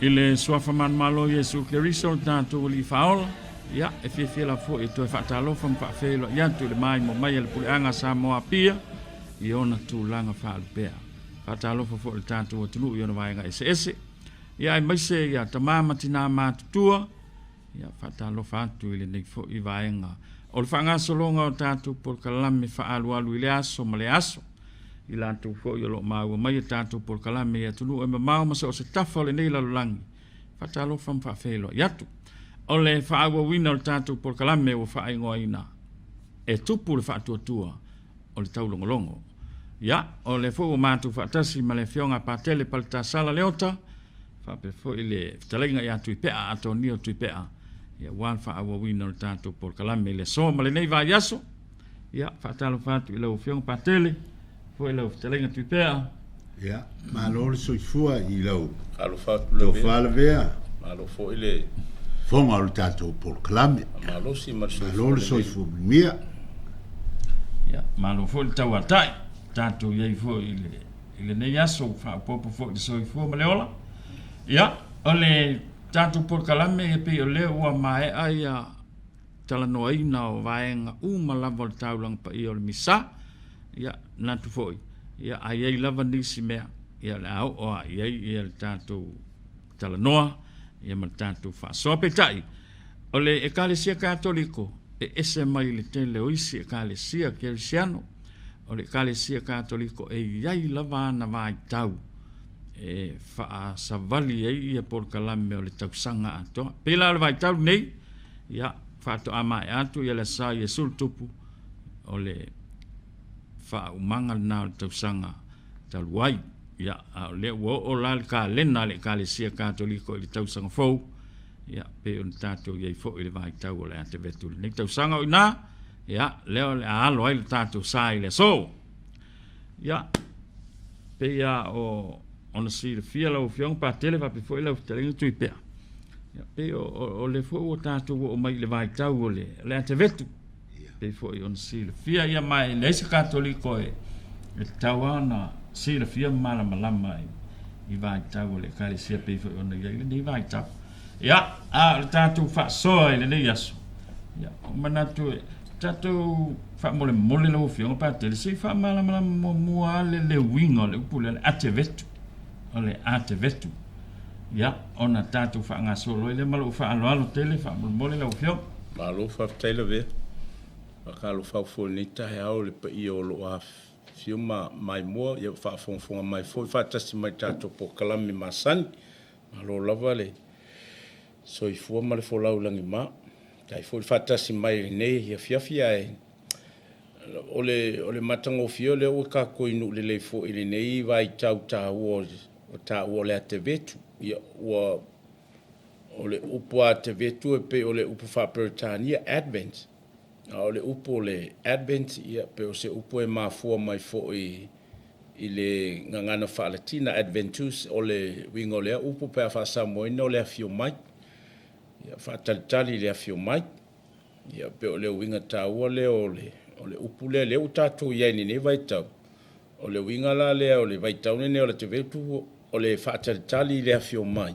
I le Suafa manumalo o Iesu Keriso lo tatou Alii Faaola, ia, e fiafia lava foi e toe faatalofa ma faafeiloai atu i le maimoa mai a le Puleaga a Samoa Apia i ona tulaga faalupea. Faatalofa foi i le tatou atunuu i ona vaega eseese, ia aemaise ia tama ma tina matutua, ia faatalofa atu i lenei foi vaega o le faagasologa o tatou polokalame faaalualu i le aso ma le aso. I latou foi o lo o maua mai a tatou polokalame i atunuu e mamao ma so o se tafa o lenei lalolagi, faatalofa ma faafeiloai atu. O le faaauauina o le tatou polokalame ua faaigoaina E Tupu le Faatuatua o le Taulogologo. Ia, o lea foi ua matou faatasi ma le Afioga a Patele Paletasala Leota, faapea foi le fetalaiga ia Tuipea Atonio Tuipea, ia aua le faaauauina o le tatou polokalame i le aso ma lenei vaiaso. Ia, faatalofa atu i lau Afioga Patele, foi lau fetalaiga Tuipea. Ia, malo le soifua i lau Talofa atu Lavea. Tofa Lavea. Malo foi le fofoga o le tatou polokalame. Malosi ma le soifua. Malo le soifua manuia. Ia, malo foi le tauatai. Tatou i ai foi i le i lenei aso ua faaopoopo foi i le soifua ma le ola. Ia, o le tatou polokalame e pei o lea ua maea ia talanoaina o vaega uma lava o le taulaga paia o le Misa. Ia, manatu foi, ia, a i ai lava nisi mea, ia, o le a oo lava i ai ia le tatou talanoa, ia, ma le tatou faasoa. Peitai, o le Ekalesia Katoliko, e ese mai i le tele o isi Ekalesia Kerisiano. O le Ekalesia Katoliko e i ai lava ana vaitau e faasavali ai ia polokalame o le tausaga atoa. Pei la o le vaitau lenei, ia, faatoa maea atu ia le Aso Sa Iesu le Tupu, o le faaumaga lena o le tausaga talu ai. Ia, a o lea ua oo la le kalena a le Ekalesia Katoliko i le tausaga fou, ia, pei ona tatou i ai foi i le vaitau o le Atevetu i lenei tausaga. O i ina, ia, lea o le a alo ai le tatou sa i le aso. Ia, pei lava o ona silafia lau Afioga Patele faapea foi lau fetalaiga Tuipea, ia, pei o lea foi ua tatou oo mai i le vaitau o le Atevetu, pei foi ona silafia, ia, ma e leai se Katoliko e tatau lava ona silafia ma malamalama i vaitau o le Ekalesia pei foi ona i ai lenei vaitau. Ia, a o le tatou faasoa i lenei aso, ia, ua manatu e tatou faamolemole lau Afioga Patele, se i faamalamalama muamua lava le uiga o le upu lea, le atevetu, o le atevetu. Ia, ona tatou faagasolo ai lea ma lou faaaloalo tele faamolemole lau Afioga. Malo faafetai Lavea. Faatalofa atu foi i lenei taeao i le paia o lo o afifio ma maimoa, ia faafogafoga mai foi faatasi mai i le tatou polokalame masani. Malo lava le soifua ma le folau i lagima. Faafetai foi le faatasi mai i lenei afiafi ae o le matagofie o lea ua tatou inu lelei foi i lenei vaitau taua o taua o le atevetu. Ia, ua o le upu atevetu e pei o le upu faa-Peretania Advent, a o le upu o le Advent ia pei o se upu e mafua mai foi i le gagana faalatina adventus, o le uiga o lea upu pe a faasamoaina o le afio mai, ia faatalitali i le afio mai. Ia pei o le uiga taua lea o le upu lea, lea ua tatou i ai i lenei vaitau. O le uiga la lea o le vaitau lenei o le Atevetu, o le faatalitali i le afio mai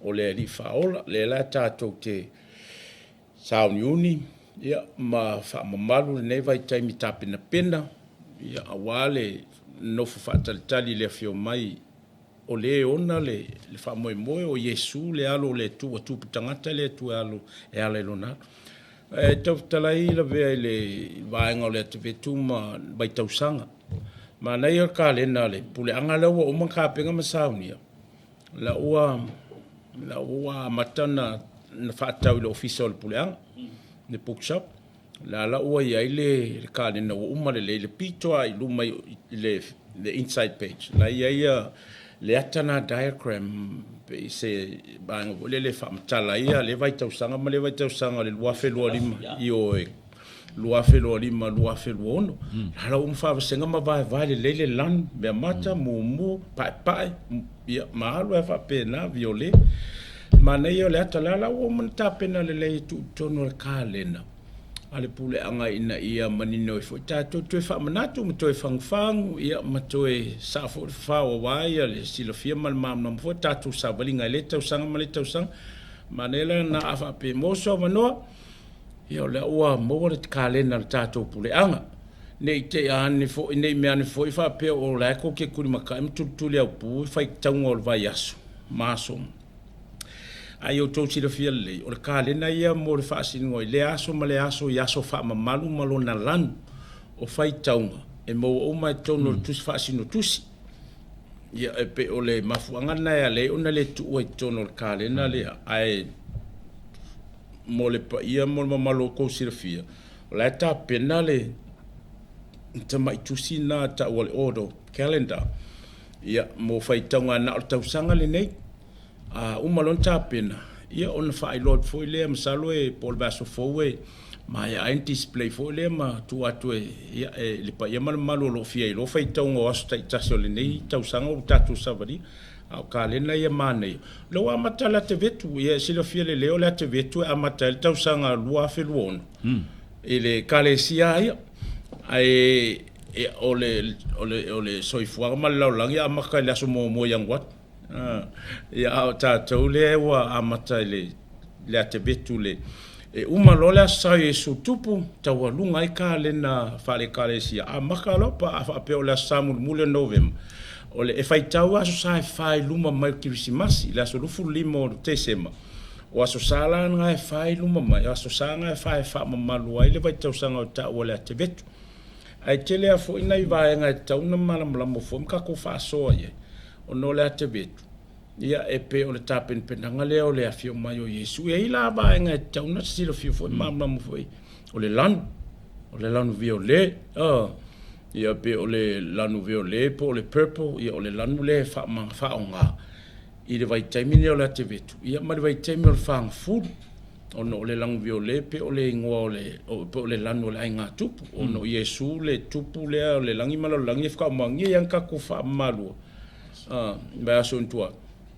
o le Alii Faaola. Lea la tatou te sauniuni ma faamamalu lenei vaitaimi tapenapena aua le nofo faatalitali i le afio mai o le ona le faamoemoe o Iesu le Alo o le Atua, ua tupu tagata le Atua e ala i lona Alo. E tau fetalai Lavea i le vaega o le Atevetu ma vaitausaga. Manaia le kalena a le puleaga lea ua uma ona tapena ma saunia, la ua amata ona faatau i le ofisa o le puleaga, le bookshop. La la ua i ai le kalena ua uma lelei, le pito lava i luma i le inside page, la e i ai le ata lena diagram, pei se vaega foi lele e faamatala ai lea vaitausaga ma lea vaitausaga o le 2025, ioe, 2025, 2026. La la ua uma faavasega ma vaevae lelei le lanu, meamata, mumu, paepae, ia ma alu ai faapena, violet. Manaia o le ata, la la ua uma ona tapena lelei e tuu i totonu o le kalena. a le puleaga ina ia manino ai foi tatou toe faamanatu ma toe fagufagu, ia ma toe saa foi le fafao aua ia le silafia ma le malamalama foi o tatou savaliga i lea tausaga ma lea tausaga. Manaia la lena a faapea e maua se avanoa, ia o lea ua maua le kalena a le tatou puleaga. Ne i te i ane foi, ne i mea ane foi faapea o la e tou te tulimatai ma tulituliaupu faitauga o le vaiaso ma aso. A ia outou silafia lelei, o le kalena ia mo le faasinoga i lea aso ma lea aso i aso faamamalu ma lona lanu o faitauga e maua uma i totonu o le tusi faasino tusi. Ia, e pei o le mafuaaga lena e ala ai ona le tuua i totonu o le kalena lea, ae mo le paia ma le mamalu o outou silafia, o la e tapena le tamai tusi lena e tau o le Ordo Calendar, ia, mo faitauga na o le tausaga lenei. A uma loa ona tapena, ia ona faailoa atu foi lea, masalo e po o le vaiaso fou e maea ai ona display foi lea ma tuu atu e, ia, e le paia ma le mamalu o lo o fia iloa faitauga o aso taitasi o lenei tausaga ua tatou savalia. A o kalena ia manaia. O lea ua amata le atevetu, ia e silafia lelei o le atevetu e amata ai le tausaga 2026 i le Ekalesia lava ia. Ae o le soifuaga ma le lalolagi e amata i le aso muamua o Ianuari. Ia, a o tatou lea ua amata i le atevetu le e uma loa le Aso Sa o Iesu Tupu, taualuga ai kalena faale-Ekalesia, amata loa pe a faapea o le Aso Sa mulimuli o Novema, o le e faitau Aso Sa e fa i luma mai o le Kerisimasi, le aso 25 o Tesema, o Aso Sa la na e fa i luma mai, o Aso Sa na e fa e faamamalu ai le vaitausaga o taua o le atevetu. Ae tele lava foi nai vaega e tatau ona malamalama foi ma tatou faasoa i ai, ona o le atevetu, ia e pei o le tapenapenaga lea o le afio mai o Iesu. E i ai la vaega e tatau ona silafia foi ma malamalama foi, o le lanu, o le lanu violet, ia pei o le lanu violet po o le purple, ia o le lanu lea e faaaoga i le vaitaimi lea o le atevetu, ia ma le vaitaimi o le fagafulu. Ona o le lanu violet pei o le igoa o le, pei o le lanu o le aiga tupu, ona o Iesu le tupu lea o le lagi ma le lalolagi e faamaonia ai tatou faamamalua vaiaso i tua.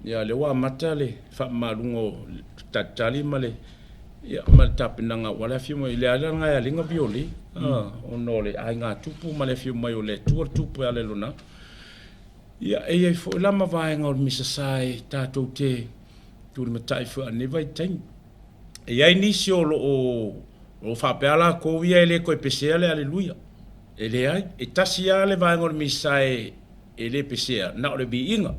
Ia lea ua amata le faamamaluga o talitali ma le, ia, ma le tapenaga aua le afio mai i le ala lena e ala ai ona violet, ona o le aiga tupu ma le afio mai o le Atua le tupu e ala i lona. Ia e i ai foi la ma vaega o le Misasa e tatou te tulimatai foi i lenei vaitaimi. E i ai nisi o lo o faapea latou ia e le toe pesea le Aleluia. E leai, e tasi lava le vaega o le Misa e le pesea, na o le viiga.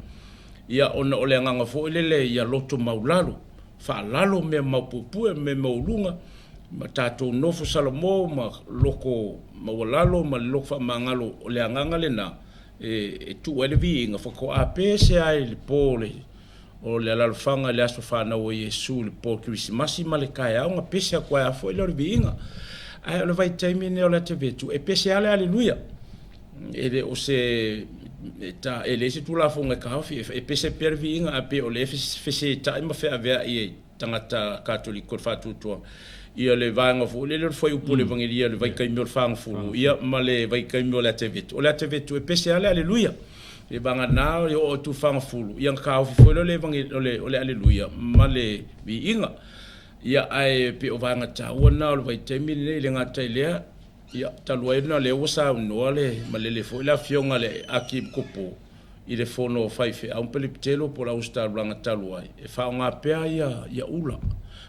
Ia ona o le agaga foi lele ia loto maulalo, faalalo mea maupuepue ma mea maualuga, ma tatou nofo salamo ma loto maualalo ma le loto faamagalo, o le agaga lena e tuu ai le viiga, faatoa pese lava i le po o le O le alalafaga i le aso fanau o Iesu i le po Kerisimasi ma le taeao na pese atu ai lava foi lea o le viiga. Ae o le vaitaimi lenei o le atevetu, e pese lava le Aleluia. E le o se e, e leai se tulafono e taofi, e pese pea le viiga, ae pei o lea e fesetai ma feaveai e tagata Katoliko le faatuatuaga. Ia le vaega foi lele o le fuaiupu o le Evagelia i le vaitaimi o le fagafulu, ia ma le vaitaimi o le atevetu. O le atevetu e pese lava le Aleluia. E vagana e oo atu i le fagafulu, ia ona taofi foi lea o le Evagelia, o le Aleluia ma le viiga. Ia ae pei o vaega taua na o le vaitaimi lenei, e le gata i lea, ia talu ai ona o lea ua saunoa le malele foi le Afioga i le Akiepikopo i le fono a faifeau ma pelepitelo po o le Ausetaululaga talu ai, e faaaoga pea ia ula,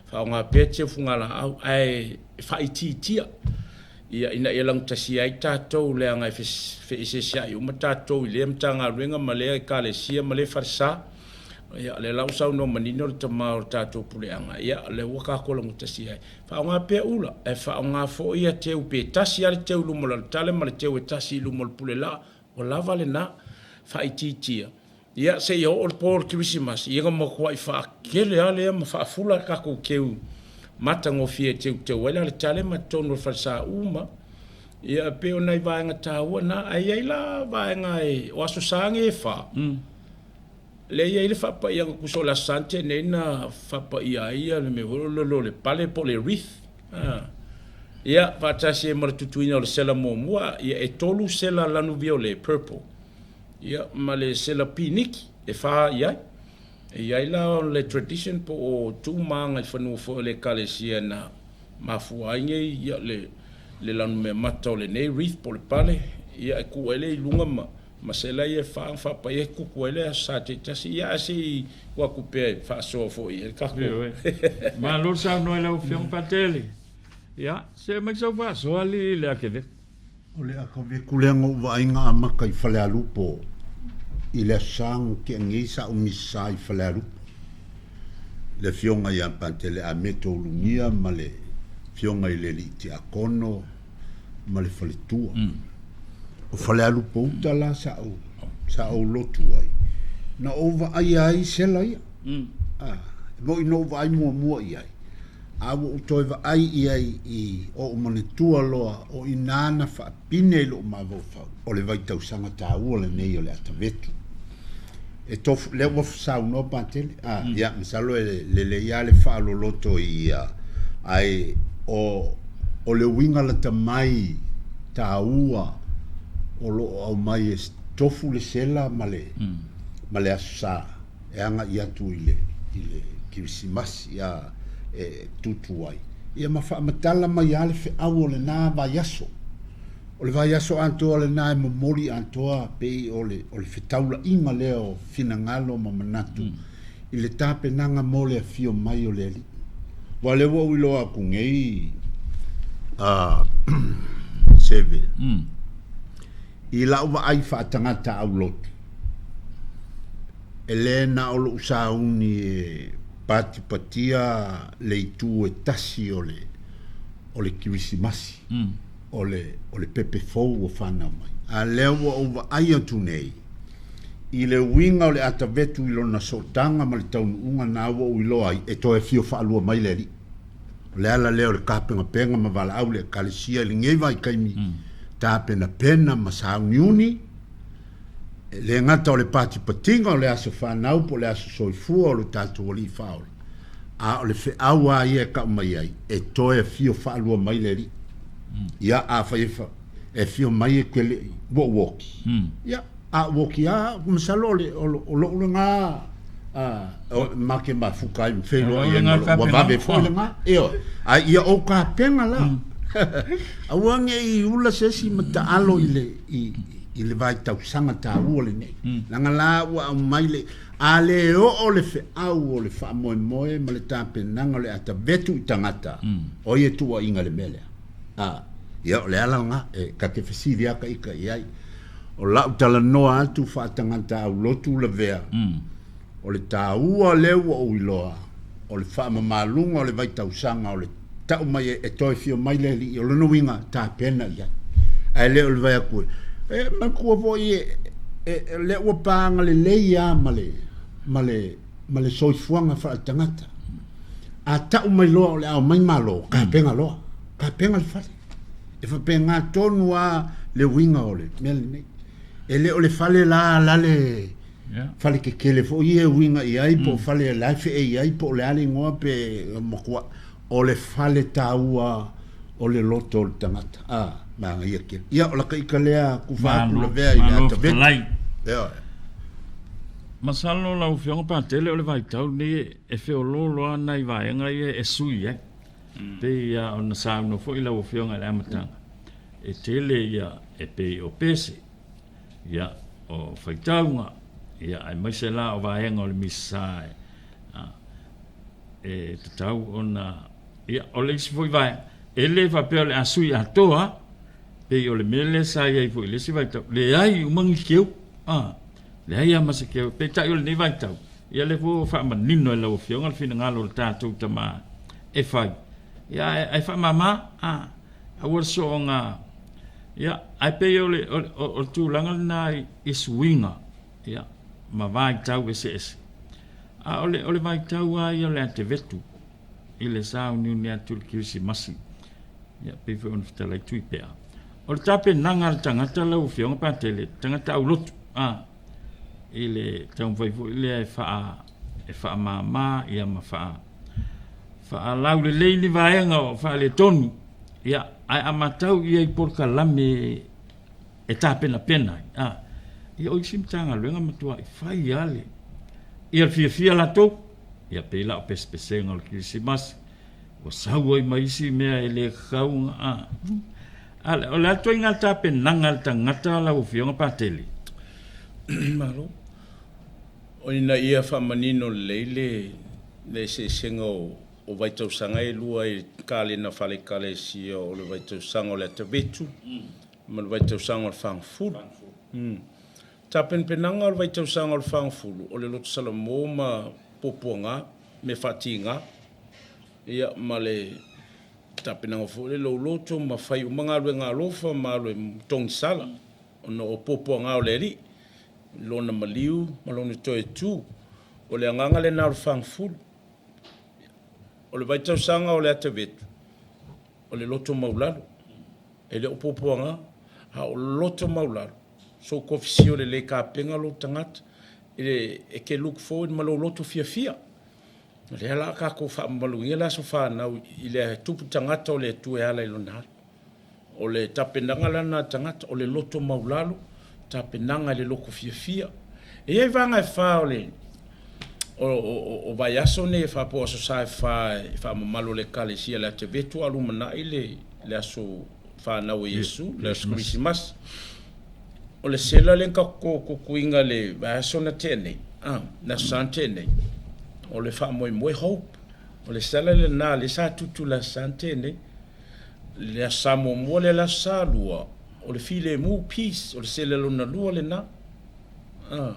faaaoga pea teufugalaau, ae faaitiitia ia ina ia laugatasia ai tatou leaga e feeseeseai uma tatou i lea Matagaluega ma lea Ekalesia ma lea falesa. Ia, lea la ua saunoa manino le tama o le tatou puleaga, ia lea ua tatou laugatasia ai. Faaaoga pea ula, ae faaaoga foi ia teu, pe tasi lava le teu i luma o le alatale ma le teu e tasi i luma o le pulelaa, ua lava lena. Faaitiitia, ia seia oo le po o le Kerisimasi, ia na matuai faatele lava lea ma faafula le tatou teu matagofie e teuteu ai le alatale ma totonu o le falesa uma. Ia e pei o nai vaega taua na, ae i ai la vaega e, o Aso Sa nei e fa, lea e i ai le faapaiaga tusa o le Aso Sa na tea nei na faapaia ai le mea foi lele o le pale po o le wreath. Ia, faatasi ai ma le tutuina o le sela muamua, ia e tolu sela lanu violet, purple, ia ma le sela piniki e fa i ai. E i ai la o le tradition po o tu ma agaifanua foi o le Ekalesia na Mafua ai nei ia le le lanumeamata o lenei wreath po o le pale, ia e tuu ai lea i luga ma ma sela ia e fa ona faapaia e tutu ai le Aso Sa taitasi, ia ae se i tuu atu pea e faasoa foi i ai le tatou. Ioe. Malo le saunoa i lau Afioga Patele. Ia, se aumai sau faasoa alii i le akeveku. O le akaveku lea na ou vaai na amata i Falealupo i le Aso Sa na tea nei sa ou misa i Falealupo. Le Afioga ia Patele Ameto Ulugia ma le Afioga i le Alii Tiakono ma le faletua. O Falealupo uta la sa ou, sa ou lotu ai, na ou vaaia ai sela ia. Ah, e moni na ou vaai muamua i ai, a ua ou toe vaai i ai i oʻu manatua loa o i ina na faapine i loʻu mafaufau, o le vaitausaga taua lenei o le atavetu. E tofu, lea ua saunoa Patele, a, ia, masalo e lelei lava le faaloloto i ia, ae o, o le uiga lata mai taua o lo o aumai e tofu le sela ma le, ma le Aso Sa e agai atu i le, i le Kerisimasi, a, e tutu ai. Ia ma faamatala mai lava le feau o lena vaiaso. O le vaiaso atoa lena e momoli atoa pei o le, o le fetaulaiga lea o finagalo ma manatu i le tapenaga mo le afio mai o le Alii. Aua o lea ua ou iloa atu nei, a, Seve, i lau vaai faatagata aulotu, e le na o lou sauni e patipatia le itu e tasi o le, o le Kerisimasi. O le, o le pepe fou ua fanau mai. A lea ua ou vaai atu nei, i le uiga o le atavetu i lona sootaga ma le taunuuga na ua ou iloa ai, e toe afio faalua mai le Alii. O le ala lea o le tapenapena ma valaau le Ekalesia i lenei vaitaimi, tapenapena ma sauniuni, e le gata o le patipatiga o le aso fanau po o le aso soifua o lo tatou Alii Faaola, a o le feau lava ia e tau mai ai, e toe afio faalua mai le Alii. Ia, afai e, e afio mai e te le i, ua ou oki. Ia, a ou oki lava, masalo o, le, o, o lou lena ma ke mafuta ai ma feiloai ai ma lou, ua vave foi lena. Ioe. Ae ia ou tapena la. Aua ne i ula se isi ma taalo i le, i, i le vaitausaga taua lenei. Leaga la ua aumai le, A le oo le feau o le faamoemoe ma le tapenaga o le atavetu i tagata, o ai e tuuaiina i le mea lea? A, ia, o le ala lena, e ta te fesili lava ta ita i ai. O lau talanoa atu faatagata aulotu lavea, o le taua lea ua ou iloa, o le faamamaluga o le vaitausaga o le tau mai e toe fio mai le alii, o lona uiga, tapena i ai. Ae le o le vaai atu e, e manatua foi e, e, e lea ua paga lelei lava ma le, ma le, ma le soifuaga faaletagata. A tau mai loa o le a omai malo, tapena loa, tapena le fale. E faapena tonu lava le uiga o le mea lenei. E le o le fale la la le fale tetele foi ia e uiga i ai, po o fale la e feei ai, po o le a le igoa pe matua, o le fale taua o le loto o le tagata. A, manaia tele. Ia, o lata ita lea tufa atu lavea i le ata vetu. Ioe. Masalo lau Afioga Patele o le vaitau lenei e feoloolo lava nai vaega ia e sui ai. Pei lava ona saunoa foi lau Afioga i le amataga, e tele ia e pei o pese, ia, o faitauga, ia, aemaise la o vaega o le Misa e, a, e tatau ona, ia, o le isi foi vaega, e le faapea o le a sui atoa, pei o le mea lea sa i ai foi i le isi vaitau, leai uma ni keu, a, leai lava ma se keu, peitai o lenei vaitau, ia lea foi ua faamanino e lau Afioga le finagalo o le tatou tama e fai, ia, ae, ae faamama, a. Aua le soonga, ia, ae pei o le, o, o le tulaga lena i, i suiga, ia, ma vaitau eseese. A o le, o le vaitau lava ia o le atevetu i le sauniuni atu i le Kerisimasi, ia, pei foi ona fetalai Tuipea. O le tapenaga a le tagata lau Afioga Patele, tagata aulotu, a, i le taumafai foi lea e faa, e faamama, ia, ma faa, faalaulelei ni vaega o faaletonu, ia, ae a matau i ai i polokalame e tapenapena ai, a, ia o isi Matagaluega matuai fai lava le, ia le fiafia latou, ia pei la o pesepesega o le Kerisimasi, Ua sau ai ma isi mea e le tatau a. O le a ituaiga tapenaga a le tagata lau Afioga Patele? Malo. Ina ia faamanino lelei le le eseesega o o vaitausaga e lua i kalena faale-Ekalesia o le vaitausaga o le Atavetu ma le vaitausaga o le Fagafulu. Tapenapenaga o le vaitausaga o le Fagafulu o le loto salamo ma puapuaga, mea faatiga, ia ma le tapenaga foi lele o loto ma fai uma galuega alofa ma alu e togisala ona o puapuaga o le Alii, Lona maliu ma Lona toe tu. O le agaga lena o le Fagafulu. O le vaitausaga o le Atavetu, o le loto maulalo, e le o puapuaga, a o loto maulalo, sou kofisio lelei kapena lou tagata, e te look forward ma lou loto fiafia. O lea la a tatou faamamaluina le aso fanau i le tupu tagata o le Atua e ala i lona alo. O le tapenaga la lena a le tagata, o le loto maulalo, tapenaga i le loto fiafia. E i ai vaega e fa o le o, o, o vaiaso nei e fa po o aso sa e fa e faamamalu a le Ekalesia i le Atevetu a o lumanai le, le aso fanau o Iesu, le aso Kerisimasi. O le sela lea na tatou tutuina i le vaiaso na tea nei, a, le aso Sa na tea nei, o le faamoemoe, hope. O le sela lena lea sa tutu i le aso Sa na tea nei. Le aso Sa muamua lea, le aso Sa lua, o le filemu, peace, o le sela lona lua lena. A,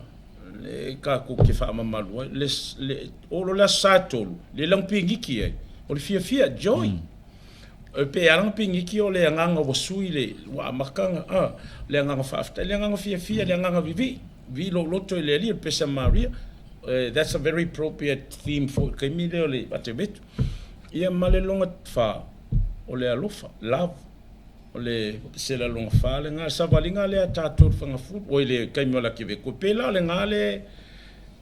le tatou te faamamalu ai. Le, le, o le aso Sa tolu, le lagupigiki ai, o le fiafia, joy. E pei lava ona pigiki o le agaga ua sui le ua amata ona le agaga faafetai, le agaga fiafia, le agaga vivii, vivii lou loto i le Alii, o le pese a Maria. That's a very appropriate theme for le taimi lea o le Atevetu. Ia ma le lona fa, o le alofa, love. O le sela lona fa lena, le savaliga lea a tatou i le Fagafulu, oi le taimi o le Atevetu. E pei la o lena le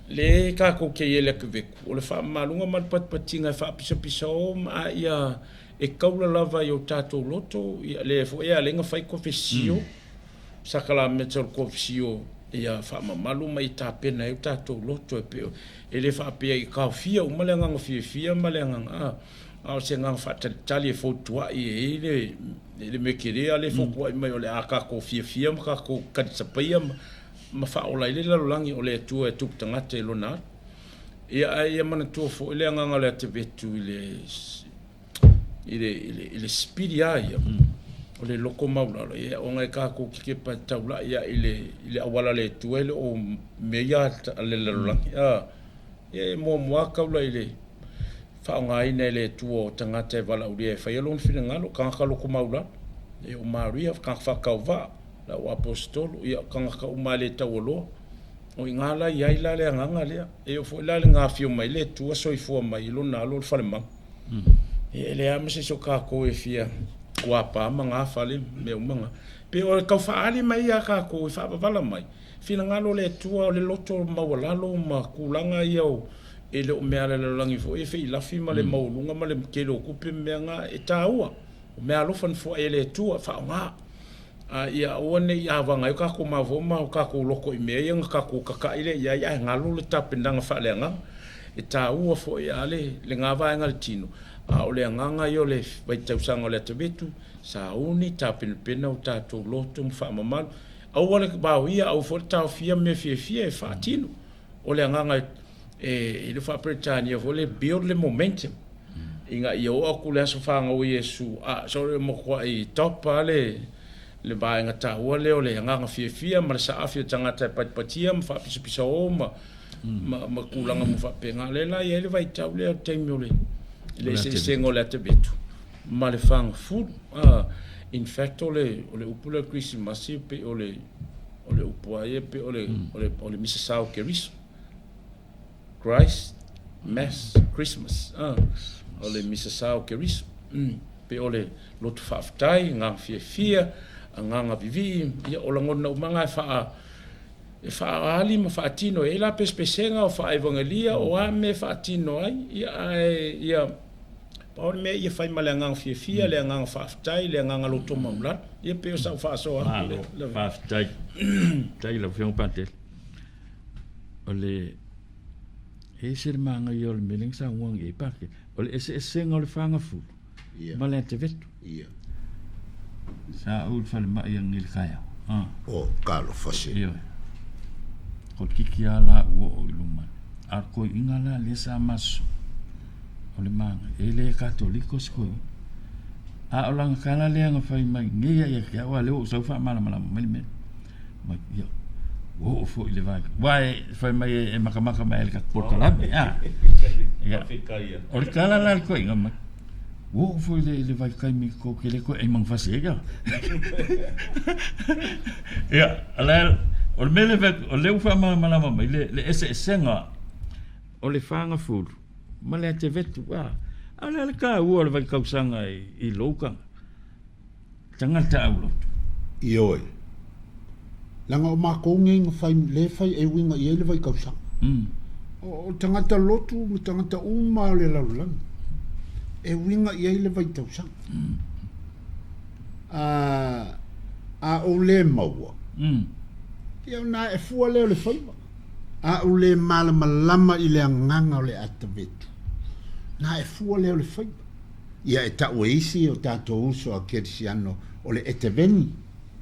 le tatou te i ai i le Atevetu, o le faamamaluga ma le patipatiga e faapisapisao ma a ia e taula lava i o tatou loto, ia lea foi e ala ai ona fai kofesio, sakalameta o le kofesio ia faamamalu ma ia tapena ai o tatou loto e pei e le faapea i taofia uma le agaga fiafia ma le agaga a, a o se agaga faatalitali e fotuai e i ai le le mea tele a lea e fotuai mai o le a tatou fiafia ma tatou talisapaia ma ma faaola ai le lalolagi o le Atua e tupu tagata i lona alo. Ia ae ia manatua foi le agaga o le Atevetu i le i le i le i le sipili lava ia, o le loko maualalo, ia ona e tatou te tepa e taulai lava i le i le auala a le Atua e le o mea ia a le lalolagi. Ia e muamua taula i le faaaogaina e le Atua o tagata e valaaulia e faia lona finagalo, tagata loko maualalo. Ia o Maria, tagata faatauvaa, le au aposetolo, ia o tagata uma e le taualoa. O i ina la i ai la le agaga lea. E oo foi la i le gafio mai le Atua soifua mai i lona alo o le falemau. Ia e leai lava ma se isi o tatou e fia kuapa ma gafale ma mea uma na. Pei o le tau faaali mai ia tatou e faavavala mai, finagalo o le Atua o le loto maualalo ma tulaga ia o e le o mea a le lalolagi foi e feilafi ma le maualuga ma le tele o tupe ma mea na e taua. O mea alofa na foai e le Atua, faaaoga. A ia aua ne i avaga ai o tatou mafaufau ma o tatou loto i mea ia ona tatou tata'i lea i ai ae galo le tapenaga faaleagaga. E taua foi a le lena vaega o le tino, a o le agaga ia o le vaitausaga o le atavetu, sauni, tapenapena o tatou loto ma faamamalu. Aua le vaoia, aua foi le taofia mea fiafia e faatino. O le agaga e le faa-Peretania foi le build le momentum ina ia oo atu le aso fanau o Iesu, a so le matuai top lava le le vaega taua lea o le agaga fiafia ma le saafi o tagata e patipatia ma faapisapisao ma ma ma tulaga uma faapena. Lea la e i ai le vaitau lea o le taimi o le le eseesega o le atavetu ma le fagafulu. In fact o le o le upu lea o le Kerisimasi pei o le o le upu lava ia pei o le o le o le misasa o Keriso. Christ Mass Christmas o le misasa o Keriso. Pei o le loto faafetai, agaga fiafia, agaga vivii, ia o lagona uma na e faa e faaali ma faatino ai la pesepesega o faaevagelia o a mea e faatino ai, ia ae ia pau le mea ia fai ma le agaga fiafia, le agaga faafetai, le agaga loto maulalo. Ia pei o sau faasoa atu lea. Malo, faafetai. Faafetai i lau Afioga Patele. O le. E ese le magaia o le mea lea na saunoa i ai Pake, o le eseesega o le fagafulu ma le atevetu. Sa ou i le falemai ananei i le taeao. Oh, talofa se. Ioe. Toeitiiti lava la ua oo i luma. A o le toeaina la lea sa masoso, o le magaia, e le Katoliko se toeaina. A o lana tala lea na fai mai nei ia te au, a o lea ua ou sau faamalamalama mai le mea. Mai, ia, ua oo foi i le vaega. Aua e fai mai e matamata mai i le tatou polokalame. A. Ia, o le tala la a le toeaina mai, ua oo foi i le vaitaimi tou te le toe ai manufasi ai. Ia, o le mea lea e fai atu, o lea ua faamalamalama mai le eseesega o le fagafulu ma le atevetu. A o le a le taua o le vaitausaga i lou tagata? Tagata aulotu. Ioe. Leaga o makou nei na fai, lea e fai e uiga i ai le vaitausaga. O tagata lotu ma tagata uma o le lalolagi, e uiga i ai le vaitausaga. A, a ou le maua, ia ona e fua lea o le faiva. A ou le malamalama i le agaga o le atavetu, na e fua lea o le faiva. Ia e tau e isi o tatou uso a Kerisiano o le eteveni.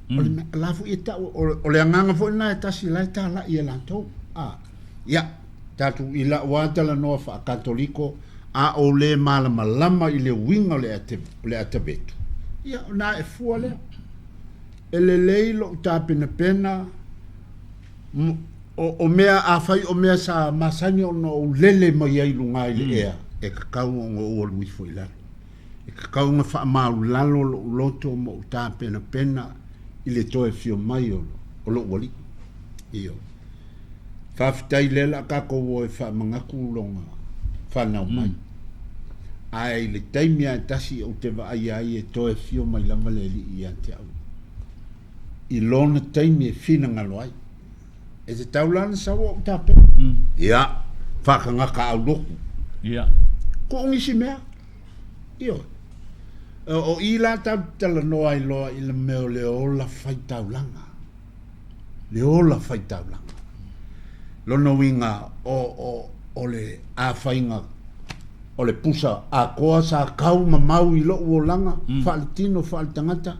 O le mea la foi e tau, o le agaga foi lena e tasi la e talai e latou. A, ia, tatou i la'u lava talanoa faa-Katoliko, a ou le malamalama i le uiga o le ate, o le atavetu, ia, ona e fua lea. E lelei lo'u tapenapena, o, o mea, afai o mea sa masani ona ou lele mai ai i luga i le ea, e tatau ona ou alu ifo i lalo. E tatau ona faamaulalo lou loto ma ou tapenapena i le toe afio mai o, o lou alii. Ioe. Faafetai lea la tatou o e faamanatu lona fanau mai. Ae i le taimi lava e tasi ou te vaaia ai e toe afio mai lava le Alii ia te au i lona taimi e finagalo ai. E tatau la ona sau ou tapena. Ia, faatagata aulotu. Ia. Tuu nisi mea. Ioe. O i la tatou te talanoa ai loa i le mea o le ola faitaulaga. Le ola faitaulaga. Lona uiga, o, o, o le afaiga o le pusa atoa sa tau ma mau i lou olaga, mm. faaletino, faaletagata,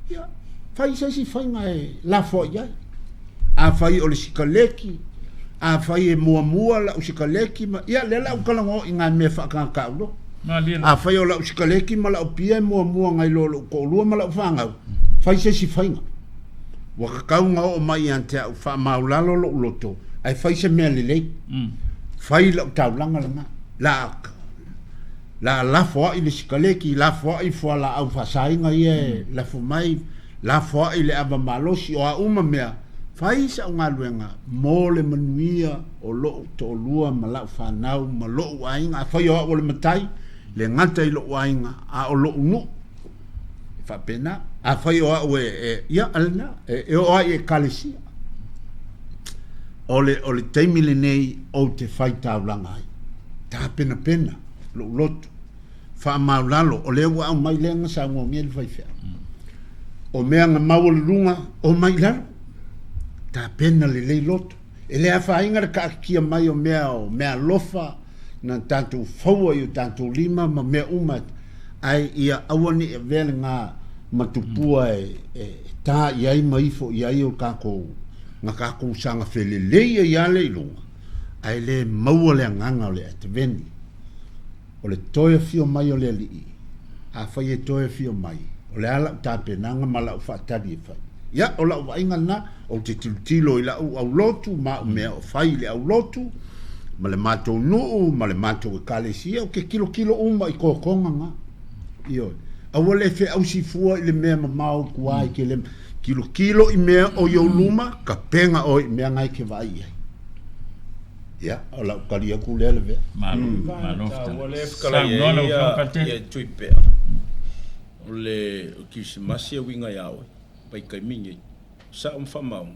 ia, fai se isi faiga e lafoai ai. Afai o le sikaleki, afai e muamua lau sikaleki, ma, ia, lea la ou talanoa i ngā mea faatagata loa. Afai o lau sikaleki ma lau pia e muamua ngai lo lou toalua ma lau fanau, fai se isi faiga. Ua tatau ona oo mai ia te au, faamaulalo lou loto, ae fai se mea lelei. Mm. Fai lau taulaga lena. La, la lafoai le sikaleki, lafoai fualaau faasaina ia e mm. lafo mai, lafoai le ava malosi, o a uma mea, fai sa'u galuega mo le manuia o lo'u to'alua ma la'u fanau ma lo'u aiga. Afai o a'u o le matai, le gata i lo'u aiga, a o lo'u nu'u. E faapena. Afai o a'u e, e ia, a lena, e, e oo ai i ekalesia. O le, o le taimi lenei ou te faitaulaga ai. Tapenapena lo'u loto. Faamaulalo, o lea ua aumai lea na saunoagia le faifeau. O mea na maualuluga, omai i lalo. Tapena lelei loto. E le afaina le taatitia mai o mea o meaalofa na tatou faua i o tatou lima ma mea uma, ae ia aua ne i avea lena matupua e, e ta i ai ma ifo i ai o tatou, na tatou saga felelei ai lava lea i luga, ae le maua le agaga o le Advent. O le toe afio mai o le Alii, afai e toe afio mai, o le a la'u tapenaga ma la'u faatali e fai? Ia, o la'u vaaiga lena, ou te tilotilo i la'u aulotu ma a'u mea o fai i le aulotu, ma le matou nuu, ma le matou ekalesia, ou te tilotilo uma i totoga na. Ioe. Aua le feausi fua i le mea mamao i tua i ke le tilotilo i mea o i ou luma, tapena oe i mea na e te vaai i ai. Ia, o lau tali atu lea Lavea. Malo, malo fetalai. Saunoa lau Afioga Patele. Ia Tuipea, o le Kirisimasi e uiga ia oe, vaitaimi nei, sao ma faamaoni,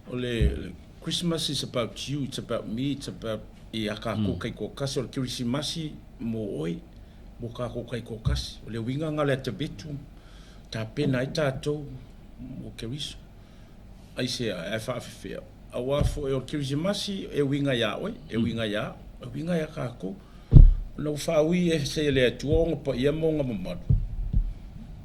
o le Christmas is about you, it's about me, it's about ia kākou kaitoatasi, o le Kirisimasi mo oe, mo kākou kaitoatasi. O le uiga lena o le atavetu, tapena ai tatou mo Keriso. Aisea, ae faafefea? Auā foi o le Kerisimasi e uiga iā oe, e uiga iā au, e uiga iā kākou. Ona ua faaui ese e le Atua ona paia ma ona mamalu,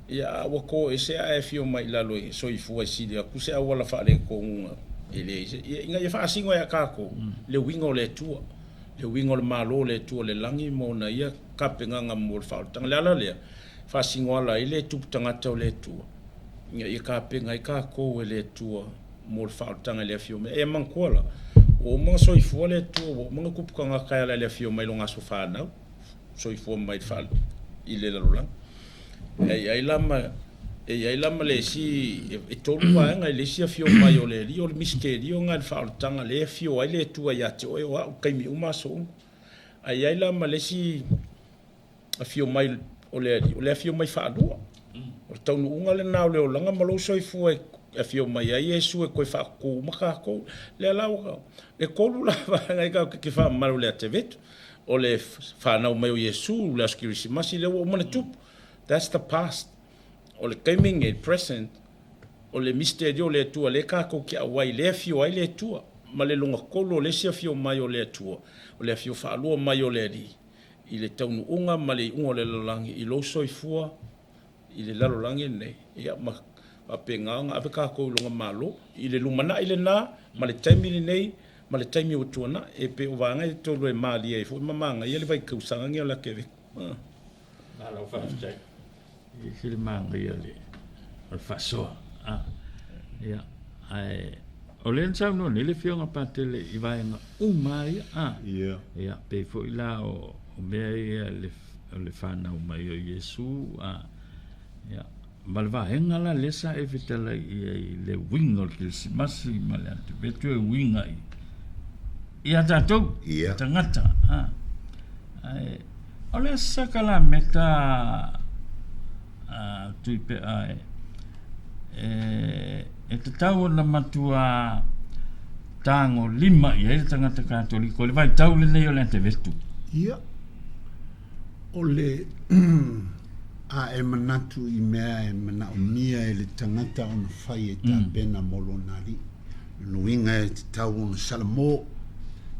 ia a ua to ese ae afio mai i lalo e soifua e sili atu se auala faaletonuga e leai se, ia ina ia faasino ia kākou le uiga o le Atua, le uiga o le Malo o le Atua o le lagi ma ona ia tapenaga mo le faaolataga. O le ala lea e faasino ala ai le tupu tagata o le Atua, ina ia tapena ai kākou e le Atua mo le faaolataga i le afio mai. Ia manatua la, ua uma ona soifua le Atua, ua uma ona tupu tagata e ala i le afio mai i lona aso fanau, soifua mai i le lalolagi. E i ai la ma, e i ai la ma le isi, e tolu vaega i le isi afio mai o le Alii, o le misitelio lena i le faaolataga lea e afio ai le Atua ia te oe o au i taimi uma aso uma. Ae i ai la ma le isi afio mai o le Alii, o le afio mai faalua. O le taunuuga lena o le olaga ma lou soifua e afio mai ai Iesu e toe faatutu uma tatou. Lea la ua, e tolu la vaega ia tatou te faamamalu i le Atevetu. O le fanau mai o Iesu, le aso Kerisimasi lea ua uma ona tupu. That's the past. O le taimi lenei, present, o le misitelio o le Atua lea tatou te auai, lea e afio ai le Atua. Ma le lona tolu o le isi afio mai o le Atua, o le afio faalua mai o le Alii. i le taunuuga ma le iuga o le lalolagi i lou soifua i le lalolagi lenei, ia ma faapena ona ave tatou i lona Malo i le lumanai lena ma le taimi lenei ma le taimi ua tuanai. E pei o vaega ia e tolu e malie ai foi ma manaia le vaitausaga lenei o le Akeveku. Malo faafetai. E ese le manaia o le faasoa. Ia, ae o lea na saunoa nei le Afioga Patele i vaega uma lava ia. Ia. Ia, pei foi la o mea ia o le fanau mai o Iesu, ia, ma le vaega la lea sa e fetalai i ai i le uiga o le Kerisimasi ma le Atevetu e uiga i ia tatou, tagata. Ae o le sakalameta a Tuipe'a e tatau ona matua tagolima i ai le tagata Katoliko i le vaitau lenei o le Atevetu. Ia, o le a e manatu i mea e manaomia e le tagata ona fai e tapena mo lona alii. Lona uiga e tatau ona salamo,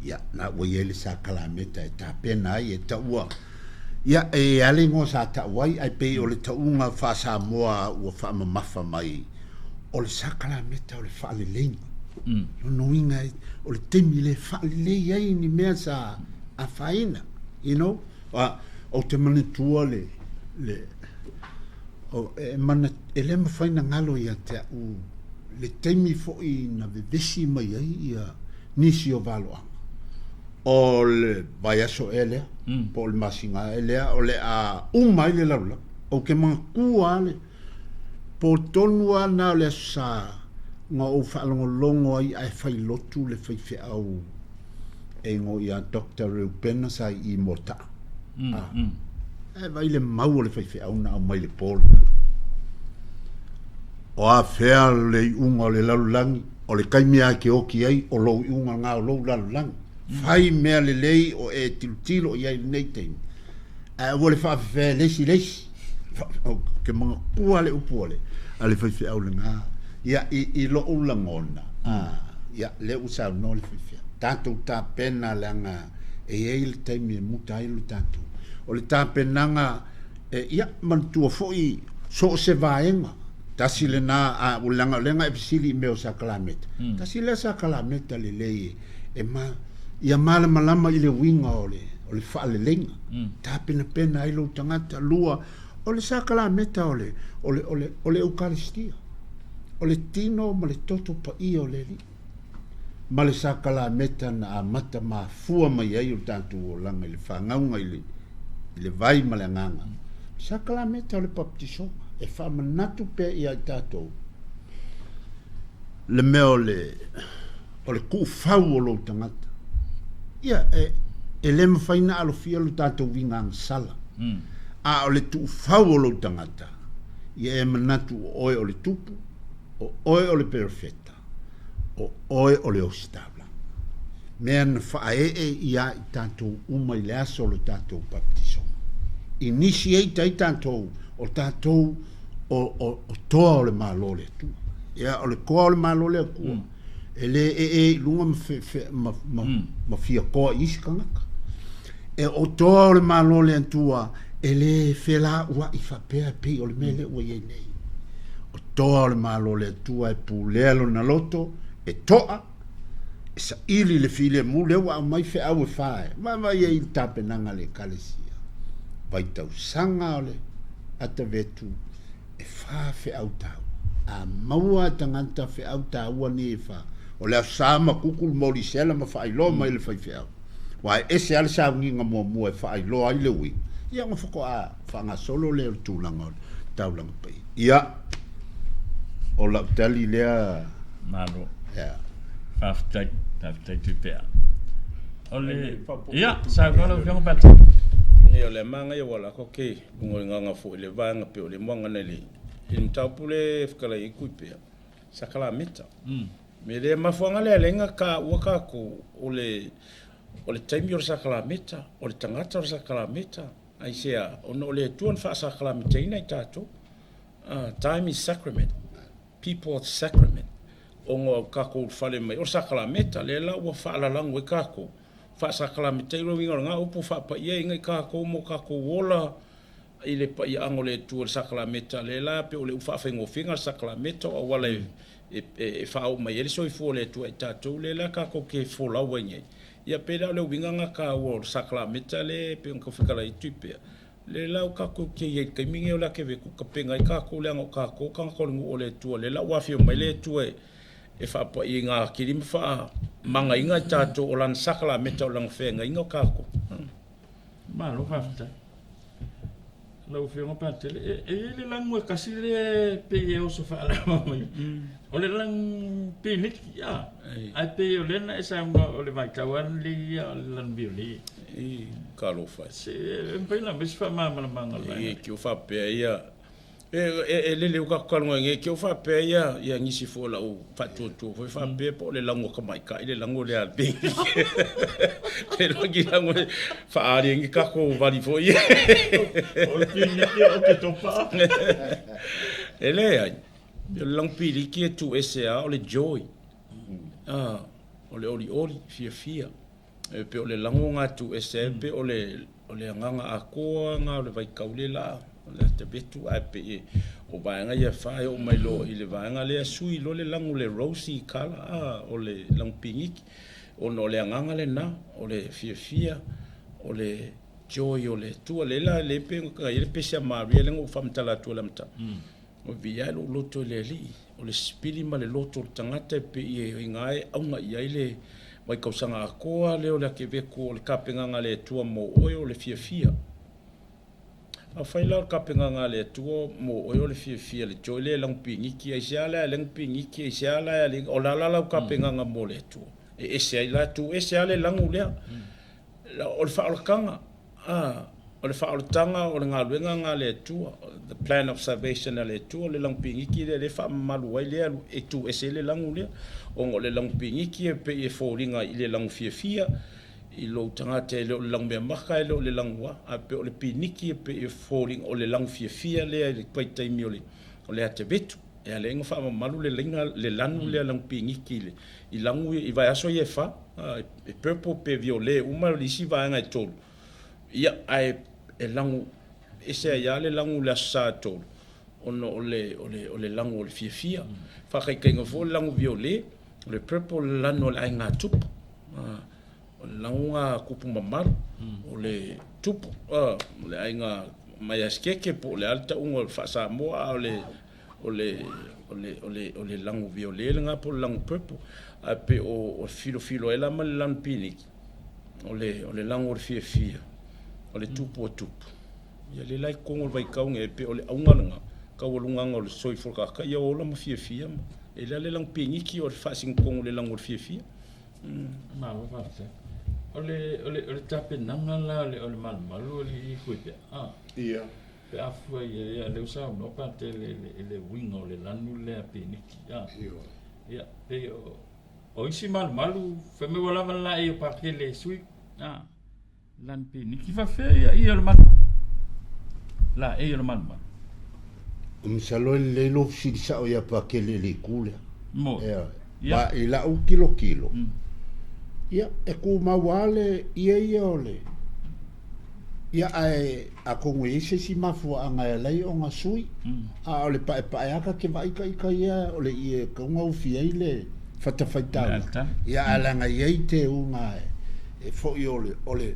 ia, na ua i ai le sakalameta e tapena ai e taua. Ia, e i ai le igoa sa tau ai, ae pei o le tauga faa-Samoa ua faamamafa mai, o le sakalameta o le faaleleiga. Lona uiga, o le taimi lea e faalelei ai ni mea sa afaina, you know. Ou te manatua le, le, o, e, mana, e le mafai na galo ia te au le taimi foi na vevesi mai ai ia nisi o valoaga. O le vaiaso ea lea, po o le masina ea lea, o le a uma ai le lalolagi. Ou te manatua lava le po tonu lava lena o le Aso Sa na ou faalogologo ai ae fai lotu le faifeau e igoa ia Doctor Reupena sa i i Moata'a. Ae vaai le mau o le faifeau na aumai le po lena. O a fea le iuga o le lalolagi, o le taimi lava e te oti ai, o lou iuga lena o lou lalolagi. Fai mea lelei o e tilotilo i ai i lenei taimi, ae aua le faafefea e le isi i le isi. Ou te manatua le upu a le, a le faifeau lena. Ia, i, i lou lagona, ia, lea ua saunoa le faifeau, tatou tapena leaga e i ai le taimi e muta ai lo tatou. O le tapenaga, e, ia, manatua foi so o se vaega, tasi lena, a, leaga o lea na e fesili i mea o sakalameta, tasi lea sakalameta lelei e, e ma, ia malamalama i le uiga o le, o le faaleleiga, tapenapena ai lou tagata. Lua, o le sakalameta o le, o le, o le, o le Eukalistia, o le tino ma le toto paia o le Alii, ma le sakalameta na amata mafua mai ai o tatou olaga i le fanauga i le, i le vai ma le agaga. Sakalameta o le baptisoga, e faamanatu pea ia i tatou le mea o le, o le tuufau o lou tagata. Ia, e, e le mafai na alofia lo tatou uiga agasala. A o le tuufau o lou tagata, ia e manatu o oe o le tupu, o oe o le perofeta, o oe o le ositaulaga. Mea na faaee ia i tatou uma i le aso o le tatou baptisoga. Initiate ai tatou, o tatou o, o, o toa o le Malo o le Atua. Ia, o le toa o le Malo o le Atua. E lē ee i luga ma fe'efe'e ma, ma, mm. ma fiakoa i isi tagata. E o toa o le Malo le Atua e lē felaua'i faapea e pei o le mea lea ua i ai nei. O toa o le Malo le Atua e pulea lona loto, e to'a, e saili le filemu lea ua aumai feau e fā e vaavaai ai i le tapenaga a le Ekalesia. Vaitausaga o le Atavetu e fā feau taua. A maua e tagata feau taua nei e fā, o le Aso Sa ma kuku le molisela ma faailoa mai le faifeau. Aua e ese lava le sauniga muamua e faailoa ai le uiga, ia ona faatoa faagasolo lea o le tulaga o le taulaga paia. Ia, o lau tali lea. Malo. Ia. Faafetai, faafetai Tupea. O le, ia, saunoa lau Afioga Patrick. Ia, o le amaga ia ua lako ke luga o le gaga foi le vaega pe o le moaga nei le i le mataupu le fetalai ai Kuipea, sakalameta. Me le mafuaaga lea lenga ka ua kākou o le o le taimi o le sakalameta, o le tagata o le sakalameta, aisea, ona o le Atua na faasakalametaina i tatou. Time is sacrament, people are sacrament. Ona o kākou fale mai o le sakalameta, lea la ua faalalago ai kākou. Faasakalametaina, o le uiga o lena upu, faapaia ai kākou mo kākou ola i le paiaaga o le Atua i le sakalameta, lea la pei o le faafaigofieina le sakalameta, o auala e faaoo mai ai le soifua o le Atua i tatou, lea la tatou te folau ai nei. Ia pei la o le uiga lena taua o le sakalameta lea pei ona tau fetalai atu pea, lea la ua tatou te i ai i le taimi lenei o le ake vetu, tapena ai tatou leaga o tatou o tagata o le nuu o le Atua, lea la ua afio mai le Atua e faapaiaina atili ma faamagaina i tatou o Lana sakalameta o Lana feagaiga o tatou. Malo faafetai. Lau Afioga Patele, e, e i ai le lagu e tasi lea e pei e oso faalava mai. O le lagu piniki, a. Ae pei o lea na e saunoa o le vaitau lava lenei ia o le lanu viole. I, talofa e. Se, e mafai ona aumai se faamalamalamaga o le vaega lea. E te faapea ia, E lele ua tatou talanoa nei, te i ua faapea ia, ia nisi foi o lau faatuatua foi faapea po o le lago tamaitai le lago lea a le piniki. Pe loa ni lago e faaali ai ni tatou vali foi ia. O le piniki o Oketopa. E leai, o le lago piliki e tuu ese lava o le joy, o le olioli, fiafia. E pei o le lago lena e tuu ese ai, pei o le o le agaga atoa lena o le vaitau le la o le atavetu, ae pei e o vaega ia e fa e oo mai loa i le vaega lea sui loa le lago le rosy colour a o le lago piniki ona o le agaga lena o le fiafia o le joy o le Atua. Lea la lea pei ona i ai le pese a Maria lea na ou faamatala atu i le amataga. Ua viia ai lou loto i le Alii, o le sipili ma le loto o le tagata e pei e ina e auga i ai le vaitausaga atoa lea o le akeveku o le tapenaga a le Atua mo oe o le fiafia. Afai la o le tapenaga a le Atua mo oe o le fiafia, le joy lea e lagu piniki, aisea la e lagu piniki, aisea la e o le a la lau tapenaga mo le Atua? E ese ai la, tu ese lava le lagu lea. O le faaolataga, a, o le faaolataga o le galuega lena a le Atua, the plan of salvation a le Atua, o le lagu piniki lea, lea e faamamalu ai lea e tu ese ai le lagu lea, ona o le lagu piniki e pei e foliga i le lagu fiafia i lou tagata, e le o le lagu meamata, e le o le lagu a, ae pei o le piniki e pei e foliga o le lagu fiafia lea i le vaitaimi o le, o le atevetu. E ala ai ona faamamalu le laina, le lanu lea lagu piniki i le, i lagu i vaiaso ia e fa, e purple pe violet uma le isi vaega e tolu, ia ae e lagu ese ai lava le lagu i le Aso Sa e tolu, ona o le, o le, o le lagu o le fiafia. Faataitaiga foi o le lagu violet, o le purple o le lanu o le aiga tupu, o le lagu lena tupu mamalu, o le tupu, o le aiga maiasikeke po o le a le tauga o le faa-Samoa, a o le o le, o le, o le, o le lago violet lena po o le lago purple. Ae pei o, o filofilo ai la ma le lanu piniki, o le, o le lago o le fiafia, o le tupu o tupu. Ia lea la i totonu o le vaitau nei, e pei o le auga lena, taualugaga o le soifua tagata, ia ola ma fiafia ma, e le le lago piniki o le faasinotonu o le lago o le fiafia. Malo faafetai. O le, o le, o le tapenaga la o le, o le malumalu o le i koe pea. Ah. Ia. Pe a fua i ai, ia lea ua saunoa Patele i le uiga o le lanu lea piniki, a. Ia, pei o, o isi malumalu, fai mai ua lava le laei o Patele e sui, a, lanu piniki faafefea ia, ia o le malumalu. Laei o le malumalu. Masalo e lelei lou fesili sao ia Patele i le itu lea. Mo. Ioe. Ma i la'u tilotilo, ia, e tumau lava le ie ia o le, ia, ae atonu e i ai se isi mafuaaga e ala ai ona sui, a o le paepae lava ta te vaai ita ia o le ie e tatau ona ufi ai le fatafaitaulaga, ia, ae leaga e i ai teuga e foi o le, o le,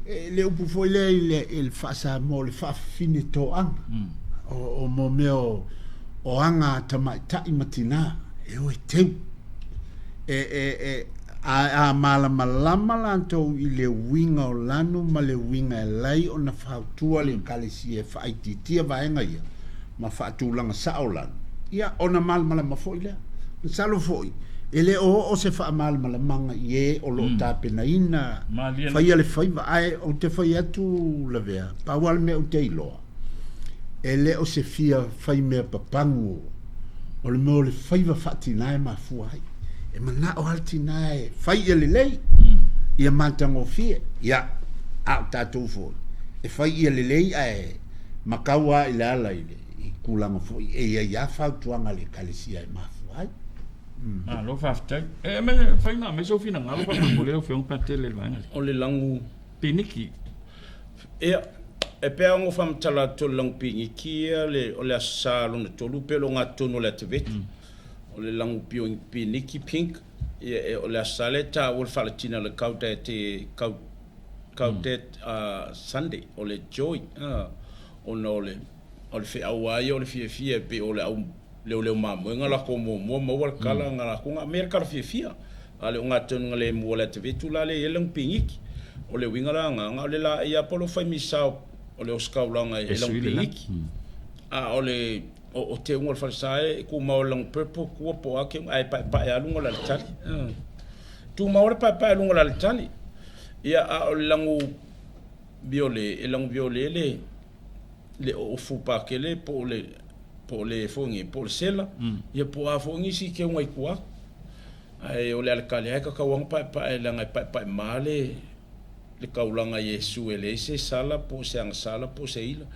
le upu foi lea i le, i le faa-Samoa o le faafafine toaga, o, o mo mea o, o aga a tamaitai ma tinā e o e teu. E, e, e, a, a malamalama latou i le uiga o lanu ma le uiga e alai ona fautua le Ekalesia e faaitiitia vaega ia ma faatulaga sao lanu, ia, ona malamalama foi lea. Masalo foi, e le o oo se faamalamalamaga i e o lo o tapenaina faia le faiva, ae ou te fai atu Lavea, pau lava le mea ou te iloa, e le o se fia fai mea papagu o le mea o le faiva faatina e mafua ai. E manao lava le tina e fai ia lelei, ia matagofie. Ia, a o tatou foi, e fai ia lelei ae matau lava i le ala i le i tulaga foi e i ai lava fautuaga a le Ekalesia e mafua ai. Malo faafetai. E me fai na mai sou finagalo faamolemole lau Afioga Patele i le vaega lea. O le lagu Piniki. Ia, e pei lava ona ou faamatala atu o le lagu piniki ia le, o le Aso Sa lona tolu pei o le ogatotonu o le atevetu. O le lagu piniki, pink, ia e, o le Aso Sa lea e taua le faalatina o le Gaudete, Gaudete Sunday, o le joy, ona o le, o le feau lava ia o le fiafia e pei o le au leoleo mamoe na latou muamua maua le kala na latou na aumai le kala fiafia. A o le ogatotonu na lemu o le atevetu la lea e i ai le lagu piniki. O le uiga la lena, na o le laei lava po o le fai misa o le ositaulaga e lagu piniki. A o le o teuga o le falesa e tumau i le lagu purple, tua po o a teuga, ae paepae lava luga o le alatali. Tumau lava le paepae i luga o le alatali. Ia, a o le lagu viole, e lagu viole le le oofu pakele po o le po o le foi nei, po o le sela, ia po o a foi nisi teuga i tua atu. Ae o le aletali lava e tatau lava ona paepae leaga e paepae ma le le taulaga Iesu e leai se sala po o se agasala po o se ila.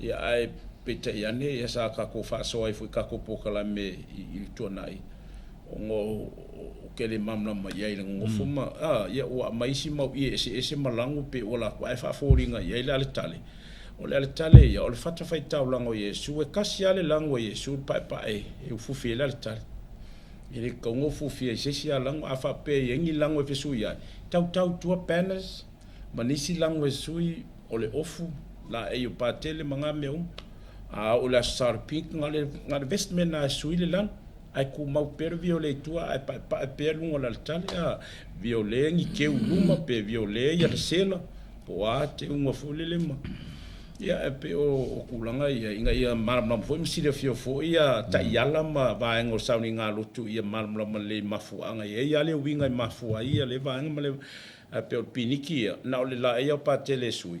Ia ae peitai ane ia sa tatou faasoa ai foi i tatou polokalame i le tuanai ona ou te le malamalama i ai i le nonofo ma ia ua aumai isi mau ie eseese ma lago pei ua latou ae faafoliga i ai le aletale. O le aletale ia o le fatafaitaulaga o Iesu e tasi lava le lago o Iesu le paepae e ufufi ai le aletale. E le tatau ona ufufia i se isi lava lago. A faapea e i ai ni lago e fesui ai, tautau i tua banners ma nisi lago e sui o le ofu, laei o Patele ma na mea uma. A oo i le Aso Sa o le Pink, na o le vestment lava e sui le lanu, ae tumau pea le viole i tua ae paepae pea luga o le aletale. A viole ni keu i luma pe viole ia le sela, po o a teuga foi lele ma. Ia, e pei o tulaga ia, ina ia malamalama foi ma silafia foi ia taiala ma vaega o le sauniga lotu ia malamalama lelei i mafuaaga. E i ai lava le uiga e mafua ai ia lea vaega ma le, ae pei o le piniki ia, na o le laei lava o Patele e sui.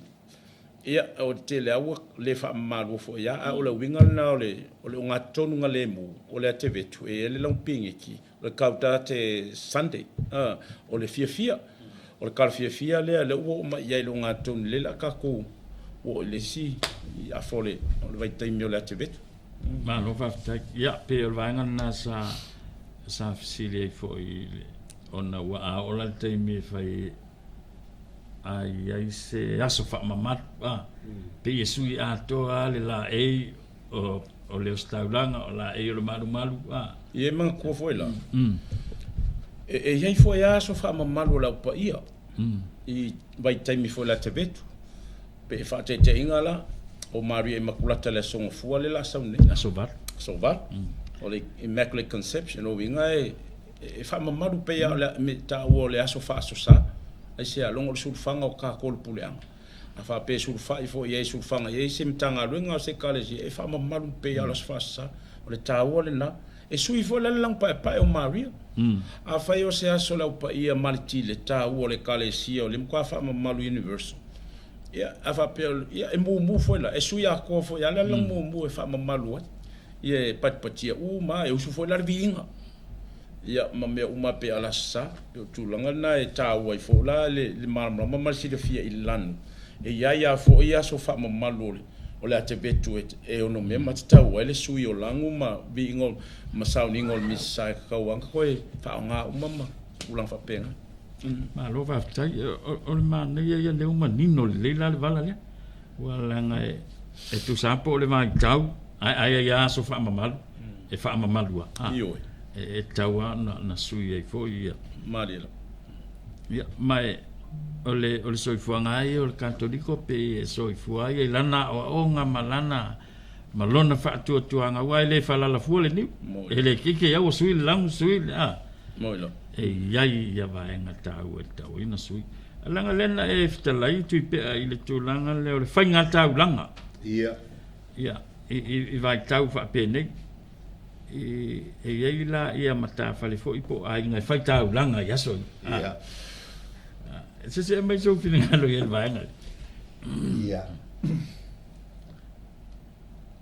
Ia, o le tele lava ua le faamamaluina foi lava, a o le uiga lena o le o le ogatotonu lemu, o le atevetu, e i ai le lagu piniki, o le Gaudete Sunday, o le fiafia, o le tala fiafia lea, lea ua oo mai i ai i le ogatotonu lea o le a tatou oo i le isi afa o le vaitaimi o le atevetu. Malo faafetai. Ia, pei o le vaega lena sa sa fesili ai foi ona ua a oo la le taimi e fai ai ai se aso faamamalu, a, pei e sui atoa lava le laei o le ositaulaga, o laei o le malumalu, a. Ia e manatua foi la, e i ai foi lava aso faamamalu o le Au Paia i vaitaimi foi o le atevetu. Pe e faataitaiga la, o Maria Imakulata i le Aso Gafua lea o le a sau nei. Aso 8. Aso 8. O le Immaculate Conception, o uiga e faamamalu pei lava o le mea taua o le aso faasosa. Aisea? Logo o le sulufaga o tatou o le puleaga. A faapea e sulufai foi i ai, sulufaga i ai se Matagaluega o se Ekalesia, e faamamalu pei lava o le Aso Faasosa. O le taua lena. E sui foi la le lagu paepae o Maria. Afai o se aso o le Au Paia ma le Tile taua o le Ekalesia o le matua faamamalu universal, ia, a faapea, ia, e mumu foi la, e sui atoa foi lava le lagu mumu e faamamalu ai. Ia, e patipatia uma lava, e usu foi la le viiga. Ia, ma mea uma pei a le Aso Sa. Pei o tulaga lena e taua ai foi la le malamalama ma le silafia i lanu. E i ai lava foi aso faamamalu o le. O le atevetu e onomea ma tatau ai le sui o lagu ma viiga ma sauniga o le Misasa e tatau lava ona toe faaaoga uma ma tulaga faapena. Malo faafetai. O le manaia ia lea ua manino lelei la le vala lea. Ua leaga e tusa lava po o le vaitau ae a i ai lava aso faamamalu e faamamalu lava. Ioe. E tatau lava ona sui ai foi ia. Malie lava. Ia, ma e o le, o le soifuaga lava ia o le Katoliko pei e soifua ai i lana aoaoga ma lana ma lona faatuatuaga aua e le faalalafua le niu. E le keke au ua sui le lagu sui le a. Moi lava. E i ai ia vaega taua e tatau ai ona sui. Leaga lea na e fetalai Tuipea i le tulaga lea o le faigataulaga. Ia. Ia, i vaitau faapenei. E i ai la ia matafale foi po o aiga e faitaulaga i aso ia. Ia. Se aumai sou finagalo i le vaega lea. Ia.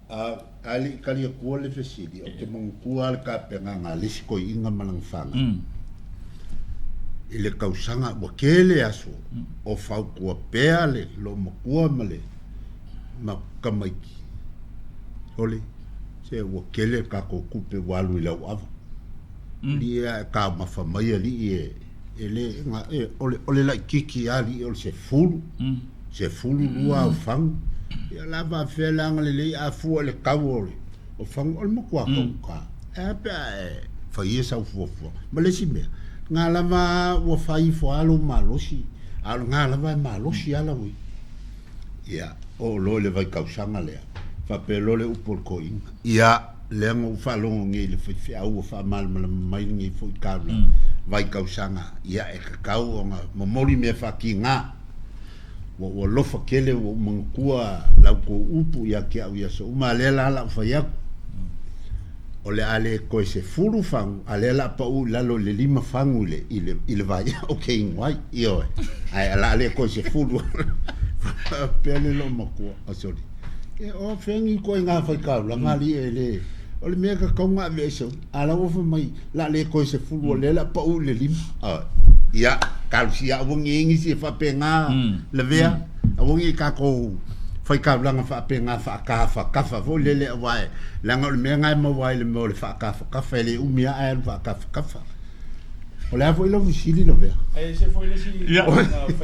A le i tali atua le fesili, ou te manatua lava le tapenaga a le isi toeaina ma lana fanau i le tausaga ua tele aso o fautua pea le loomatua ma le ma tamaiti, sole, se ua tele le tatou tupe ua alu i le auava. Alii e a e taumafa mai alii e, e le, e, o le, o le laitiiti lava alii o le 10, 12 ao fagu. Ia la faafefea le agalelei a fua i le tau o le o fagu, o le matua taugata. E a pe a e faia sau fuafuaga. Ma le isi mea, na lava ua fai ifo lava lou malosi, a o lena lava e malosi lava lau ia. Ia, oo loa i le vaitausaga lea, faapea loa le upu a le toeaina, Ia, lea na ou faalogo nei i le faifeau ua faamalamalama mai lenei foi taulaga, vaitausaga, ia e tatau ona momoli mea faatiga. Ua ou alofa tele, ua ou manatua la outou upu ia te au i aso uma, a lea la o le a ou fai atu, o le a le toe 10 fagu, a lea o le a pau i lalo i le 5 fagu i le, i le, i le vaiao ou te inu ai. Ioe, ae o le a le toe 10. Faapea le loomatua, oh sorry. E o fea ni ituaiga faitaulaga alii e le, o le mea e tatau ona aveese uma. A la ua fai mai, o le a le toe 10 o lea o le a pau i le 5. Ioe. Ia, talosia aua ne i i ai nisi e faapena lavea, aua ne i tatou faitaulaga faapena faatafatafa foi lele aua e, leaga o le mea lena e maua ai i le mea o le faatafatafa, e le umi lava ae alu faatafatafa. O le a foi lau fesili lavea? Ae ese foi le isi Ia,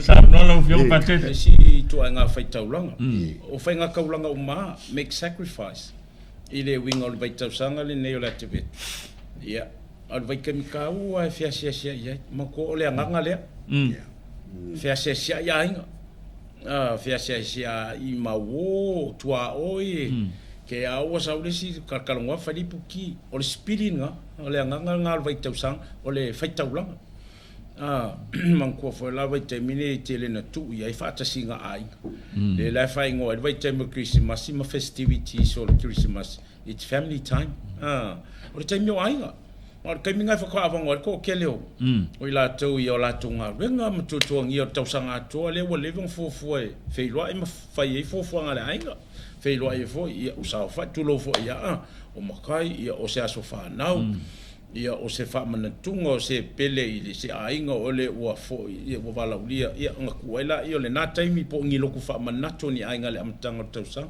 saunoa lau Afioga Patele. Le isi ituaiga faitaulaga. O faigataulaga uma lava, make sacrifice i le uiga o le vaitausaga lenei o le Atevetu. Ia, a o le vaitaimi taua lava e feasiasiai ai. Manatua o le agaga lea. Feasiasiai aiga. Feasiasiai ma uo, tuaoi, ke a ua sau le isi talatalanoa fai le ipuki. O le sipili lena, o le agaga lena o le vaitausaga, o le faitaulaga. Manatua foi la vaitaimi nei e tele ina tuu i ai faatasiga aiga. Lea la e faaigoa ai le vaitaimi o le Kerisimasi ma festivities o le Kerisimasi, it's family time. O le taimi o aiga. A o le taimi lena e faatoa avanoa ai le toatele o i latou i a latou galuega ma tuatuagia o le tausaga atoa lea ua leva ona fuafua e feiloai ma fai ai fuafuaga a le aiga. Feiloai ai foi, ia, ua saofai, tulou foi ia, o matai, ia, o se aso fanau. Ia, o se faamanatuga o se pele i se aiga o le ua foi, ia, ua valaaulia, ia, ona tuu ai laia o lena taimi po o ni lotu faamanatu o ni aiga i le amataga o le tausaga.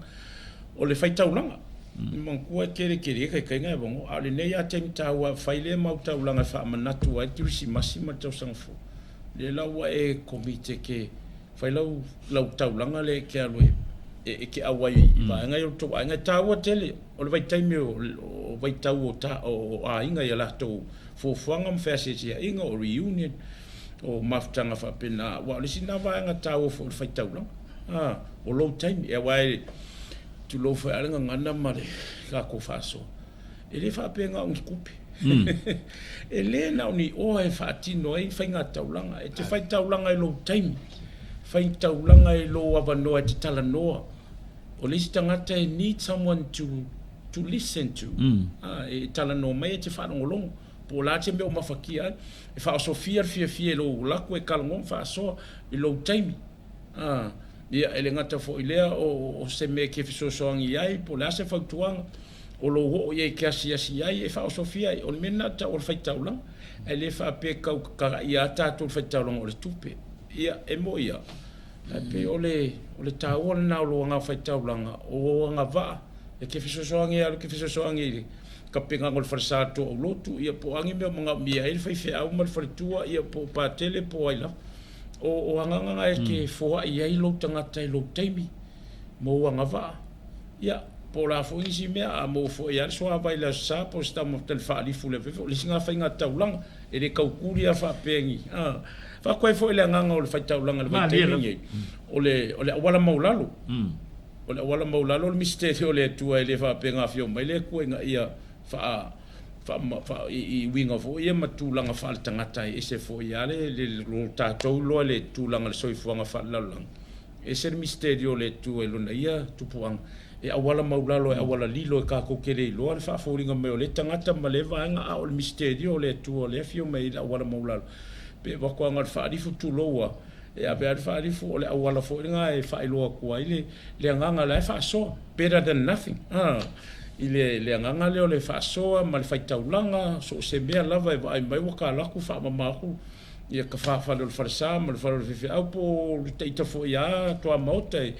O le faitaulaga, manatua e tele tele taitaiga e avanoa, a o lenei lava taimi taua e fai lea mau taulaga e faamanatu ai le Kerisimasi ma le tausaga fou. Lea la ua e commit e te fai lau, lau taulaga lea e te alu e, e te auai i vaega ia o le tou aiga. E taua tele. O le vaitaimi o vaitau o aiga i a latou fuafuaga ma feasiasiaiga, o reunion, o mafutaga faapena, aua o le isi lena vaega taua foi o le faitaulaga, o lou taimi. Aua e tulou foi lava le gagana ma le tatou faasoa, e le faapea na o ni tupe. E le na o ni oa e faatino ai faigataulaga. E te faitaulaga i lou taimi, faitaulaga i lou avanoa e te talanoa. O le isi tagata e need someone to to listen to, e talanoa mai e te faalogologo, po o le a se mea o mafatia ai, e faaosofia le fiafia i lou laku e talanoa ma faasoa i lou taimi. Ia, e le gata foi i lea o se mea e te fesoasoani ai, po o le a se fautuaga o lou oo i ai e te asiasi ai e faaosofia ai. O le mea lena e tau o le faitaulaga, ae le faapea e tau tatalaia lava tatou i le faitaulaga o le tupe. Ia, e moni lava. Ae pei o le o le taua lena o lou agaga faitaulaga, o ou agavaa e te fesoasoani e alu e te fesoasoani i le tapenaga o le falesa o le toaulotu, ia po o a ni mea o manaomia ai le faifeau ma le faletua, ia po o Patele po o ai lava. O o agaga na e te foai ai lou tagata i lou taimi ma ou agavaa. Ia, po o le a foi nisi mea, a maua foi lava le suavai i le Aso Sa po o se taumafa le faalifu i le afiafi, o le isi lena faiga taulaga. E le tautuli lava faapea ni, a. Faatoai foi le agaga o le faitaulaga i le vaitaimi lenei, o le, o le auala maulalo. O le auala maulalo o le misiteli o le Atua, e le faapea na afio mai le Atua ina ia faa, faa, faa, i, i uiga foi ia ma tulaga faaletagata e ese foi lava le, le, lo tatou iloa i le tulaga o le soifuaga faalelalolagi. E ese le misiteli o le Atua i lona ia tupuaga, e auala maulalo, e auala lilo e tatou te le iloa le faafoliga mai o lea tagata ma lea vaega, a o le misiteli o le Atua o lea e afio mai ai i le auala maulalo. Pe avatu lava na o le faalifu, tulou a, e ave lava le faalifu, o le auala foi lena e faailoa atu ai le, le agaga la e faasoa, better than nothing, a, i le, le agaga lea o le faasoa ma le faitaulaga, so o se mea lava e vaai mai ua ta alu atu faamama atu ia tafafale o le falesa ma le fale o le faifeau po o le ita foi a tuamaota e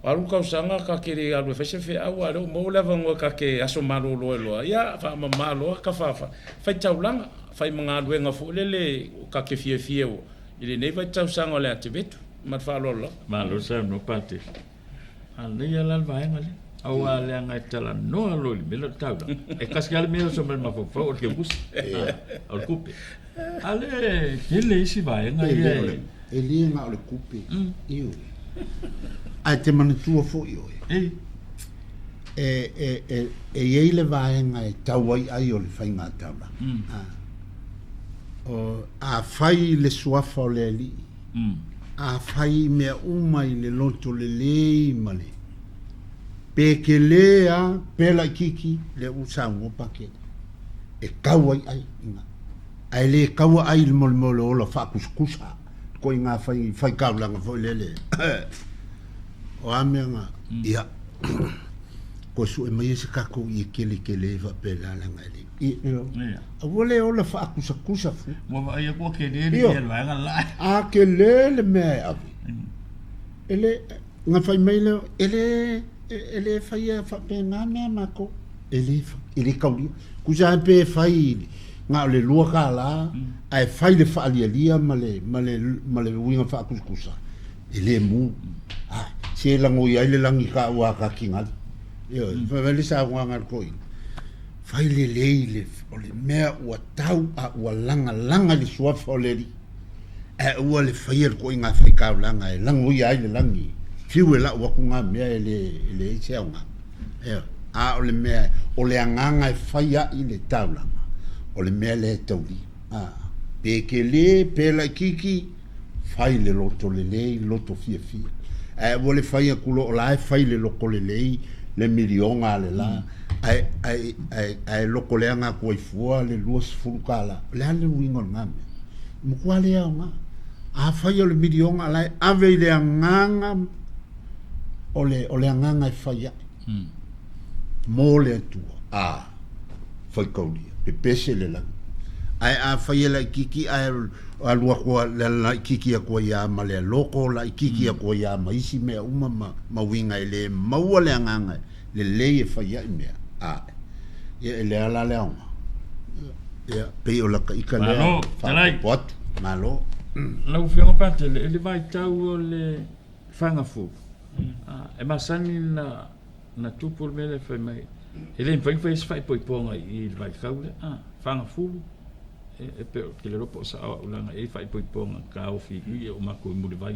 alu tausaga ta te le alu e fai se feau a o lea ua maua le avanoa ta te aso malolo ai loa ia faamama loa tafafale faitaulaga fai ma galuega foi lele ta te fiafia i lenei vaitausaga o le Atevetu ma le faaaloalo lava. Malo saunoa Patele. Manaia la le vaega lea. Aua leaga e talanoa loa i le mea lea o le taulaga. E tasi lava le mea e oso mai le mafaufau o le kemusi, o le tupe. A o lea e tele isi vaega ia e... E le na o le tupe, ioe. Ae te manatua foi oe, e i ai le vaega e tau ai ai o le faiga taulaga. Afai le suafa o le Alii, Afai mea uma i le loto lelei ma le pe kele a pe laititi lea ua saunoa Pakele e tau ai ai ina ae le taua ai i le molimau o le ola faakusakusa koe ngā whai, whai kaulanga foi lele o a mea ngā ia koe sue mai e se kako i e kele kele e whapela langa e le Aua le ola faakusakusa fu. Ua vaai atu ua kele le mea vaega la. A kele le mea e ave. E le, na fai mai lea, e le, e le faia faapena mea a matou. E le, e le taulia. Tusa lava pe fai na o le $2 ae fai le faalialia ma le, ma le, ma le uiga faakusakusa, e le mu. A, se lagoi ai le lagi taua a Katingali. Ioe, fai mai le saunoaga a le toeaina. Fai lelei le, o le mea ua tau a ua lagalaga i le suafa o le Alii, ae aua le faia le toaiga faitaulaga e lagoia ai le lagi, fiu e lau atu na mea e le, e leai se aoga. Ioe. A o le mea, o le agaga e fai ai le taulaga, o le mea lea e taulia. A, pe kele, pe laititi, fai le loto lelei, loto fiafia. Ae aua le fai atu loa o la e fai le loto lelei le miliona a le la, ae, ae, ae, ae loko leaga atu ai fua le $20. O le a le uiga o lena mea? E matua le aoga. Afai o le miliona la e ave i le agaga o le, o le agaga e fai ai. Mo le Atua. A, faitaulia, pepese le lagi. Ae afai e laititi ae alu atu le laititi atu ai lava ma le loko laititi atu ai lava ma isi mea uma ma, ma uiga e le maua le agaga lelei e fai ai mea. A, ia e le ala le aoga. Ia, pei o lata ita lea. Malo, faaopoopo atu. Malo. Lau Afioga Patele, i le vaitau o le fagafulu, e masani na na tupu le mea lea fai mai, e le mafai ona fai se faaipoipoga i le vaitau lea, a, fagafulu, e pei ou te le iloa po o sao au leaga e i ai faaipoipoga taofi i i o matou i Mulivai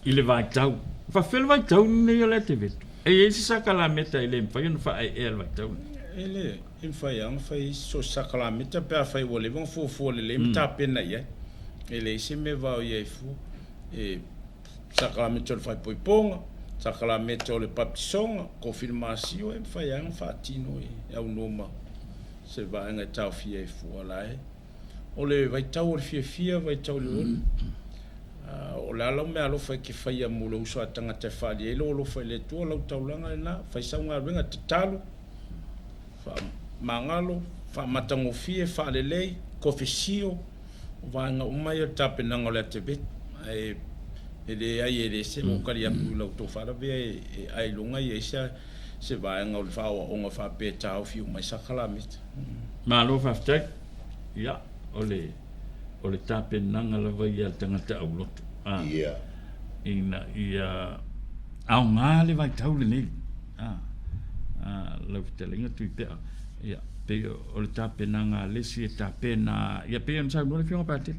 i le vaitau. E faapefea le vaitau lenei o le Atevetu? E i ai se sakalameta e le mafai ona faaeaea i le vaitau lenei? E le e mafai lava ona fai so o se sakalameta pe afai ua leva ona fuafua lelei ma tapena i ai. E leai se mea e vaoia ai fua. E sakalameta o le faaipoipoga, sakalameta o le baptisoga, kofimasio, e mafai lava ona faatino e aunoa ma se vaega e taofia ai fua la e. O le vaitau o le fiafia, vaitau o le oli. O le a lau meaalofa e te faia mo le uso a tagata e faaalia ai lou alofa i le Atua, lau taulaga lena, fai sau galuega, tatalo, faamagalo, faamatagofie, faalelei, kofesio, o vaega uma ia o le tapenaga o le Atevetu. Ae E leai, e le se ua ou tali atu i la outou faalavea e ailoga i ai se vaega o le faaoaoga faapea e taofi uma ai sakalameta. Malo faafetai. Ia, o le o le tapenaga lava ia a le tagata aulotu, a, ina ia aoga le vaitau lenei, a, a, lau fetalaiga Tuipea, ia, pei o le tapenaga a le isi e tapena, ia pei ona saunoa le Afioga Patele,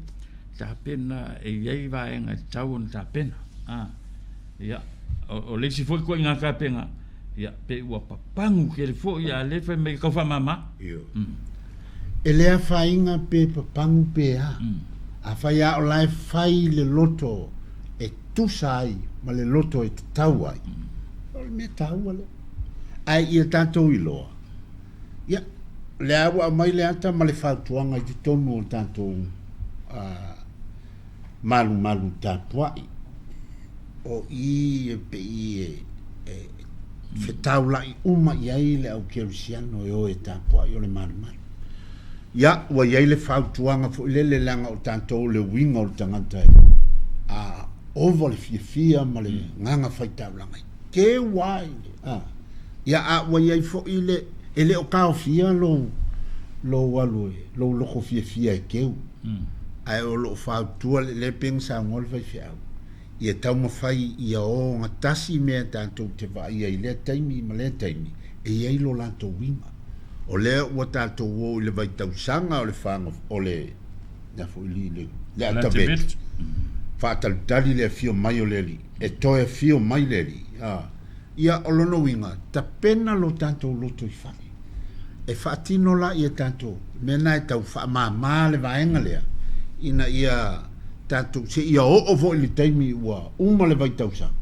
tapena, e i ai vaega e tatau ona tapena. A, ia, o, o le isi foi ituaiga tapena, ia, pei ua papagu tele foi, a lea fai mai e tau faamama. Ioe. E le afaina pe papagu pe a. Afai a o la e fai le loto e tusa ai ma le loto e tatau ai, o le mea taua lea. Ae ia tatou iloa, Ia, o lea ua aumai le ata ma le fautuaga i totonu o tatou malumalu tapuai, o i e pei e fetaulai uma i ai le au kerisiano e o e tapuai o le malumalu. Ia, ua i ai le fautuaga foi lele leaga o tatou le uiga o le tagata e a ova le fiafia ma le gaga faitaulaga e keu ai, a. Ia, a ua i ai foi le, e le o taofia lou, lou alu e, lou loko fiafia e keu, ae o lo o fautua le, lea pei ona saunoa le faifeau, ia taumafai ia ogatasi mea tatou te vaaia i lea taimi ma lea taimi, e i ai lo latou uiga. O lea ua tatou o i le vaitausaga o le faga, o le, le a foi le, le, le Atavetu, faatalitali le afio mai o le Alii, e toe afio mai le Alii, a. Ia, o lona uiga, tapena lo tatou lotoifale e faatino la ia tatou mea na e tau faamama le vaega lea, ina ia tatou, seia oo foi i le taimi ua uma le vaitausaga,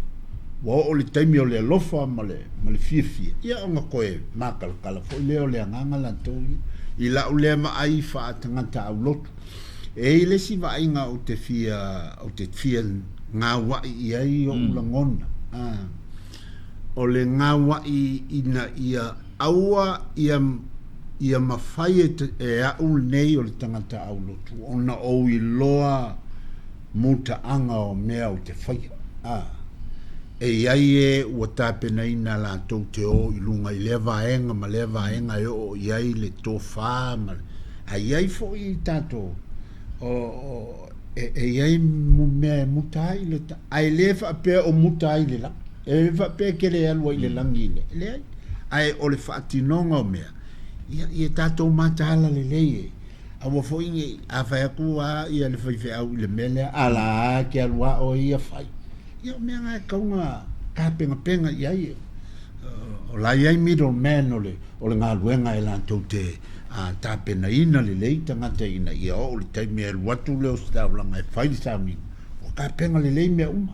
ua oo i le taimi o le alofa ma le, ma le fiafia, ia ona toe makalakala foi lea o le agaga latou ia. I lau lea vaai faatagata aulotu, e i ai le isi vaaiga ou te fia, ou te fia gauai i ai ou lagona, o le gauai ina ia aua ia ia mafai e, e au lenei o le tagata aulotu ona ou iloa mutaaga o mea ou te faia. A, e i ai e ua tapenaina latou te o i luga i lea vaega ma lea vaega e oo i ai le tofa ma le, a i ai foi tatou o, o e, e i ai mea e muta ai le ta, ae le faapea o muta ai le lagi. E le faapea e ke le alu ai i le lagi i le, leai. Ae o le faatinoga o mea, ia, ia tatou mataala lelei e. Aua foi ne i, a fai atu a ia le faifeau i le mea lea, ala a ke alu a oe ia fai. Ia o mea na e tatau ona tapenapena i ai. O la e i ai middle man o le, o le galuega e latou te tapenaina lelei tagata ina ia oo i le taimi e alu atu le ositaulaga e fai le sauniga, ua tapena lelei mea uma,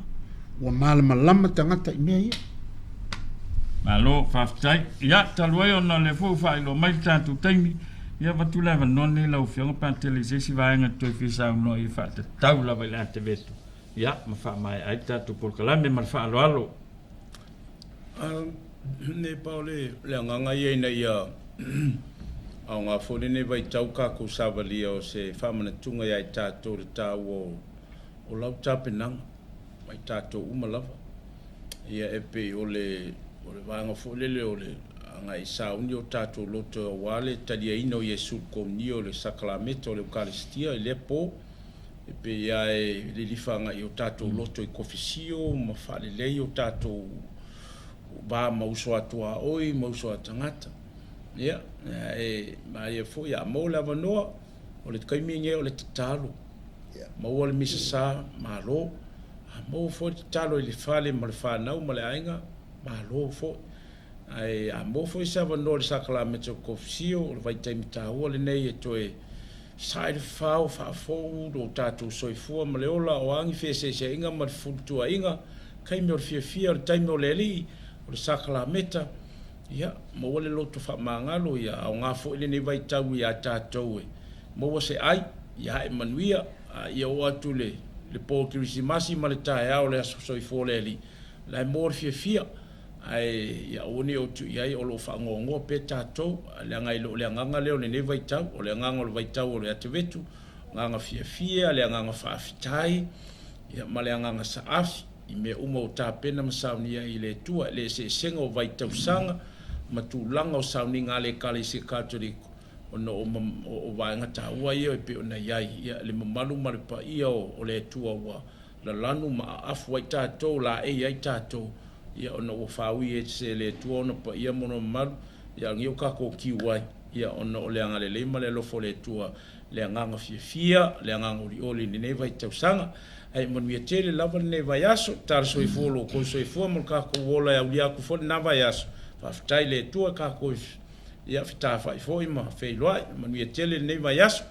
ua malamalama tagata i mea ia. Malo, faafetai. Ia, talu ai ona o lea foi ua faailoa mai le tatou taimi, ia avatu le avanoa lenei i lau Afioga pe a tele i se isi vaega e toe fia saunoa i ai faatatau lava i le atevetu, ia, ma faamaea ai le tatou polokalame ma le faaaloalo. Ne pau le agaga ia ina ia aoga foi lenei vaitau tatou savalia o se faamanatuga ia i tatou le taua o lau tapenaga ma i tatou uma lava. Ia e pei o le vaega foi lele o le agai i sauni o tatou loto aua le taliaina o Iesu i le Komunio, le Sakalameta o le Eukalisitia i lea po. E pei lava e lilifa agai i o tatou loto i kofisio ma faalelei o tatou va ma uso a tuaoi ma uso a tagata. Ia, e maia foi a maua le avanoa, o le taimi lenei o le tatalo. Maua le misasa, malo. A maua foi le tatalo i le fale ma le fanau ma le aiga, malo foi. Ae a maua foi se avanoa i le sakalameta o le kofisio, o le vaitaimi taua lenei e toe Sae le fao, faafou lo tatou soifua ma le ola, o a ni feeseeseaiga ma le fefulutuaaiga, taimi o le fiafia, o le taimi o le Alii, o le sakalameta, ia, maua le loto faamagalo, ia aoga foi lenei vaitau ia tatou e maua se ai, ia ae manuia, a ia oo atu le le po Kerisimasi ma le taeao o le aso soifua o le Alii, la e maua le fiafia. Ae ia aua ne i o atu i ai o lo o faanoanoa pea tatou, leaga e le o le agaga lea o lenei vaitau. O le agaga o le vaitau o le atevetu, agaga fiafia, le agaga faafetai. ia, ma le agaga saafi i mea uma ua tapena ma saunia ai e le Atua. I le eseesega o vaitausaga ma tulaga o sauniga a le Ekalesia Katoliko, ona o, o, o vaega taua ia e pei ona i ai, ia, le mamalu ma le paia o, o le Atua ua lalanu ma aafu ai tatou, laei ai tatou, ia, ona ua faaui ese e le Atua ona paia ma ona mamalu, ia, a o lenei ua tatou tiu ai, ia, ona o le agalelei ma le alofa o le Atua, le agaga fiafia, le agaga olioli i lenei vaitausaga. Ae manuia tele lava lenei vaiaso. Tala soifua lo outou soifua ma lo tatou ola e aulia atu foi lena vaiaso. Faafetai i le Atua tatou ia fetafai foi ma feiloai. Manuia tele lenei vaiaso.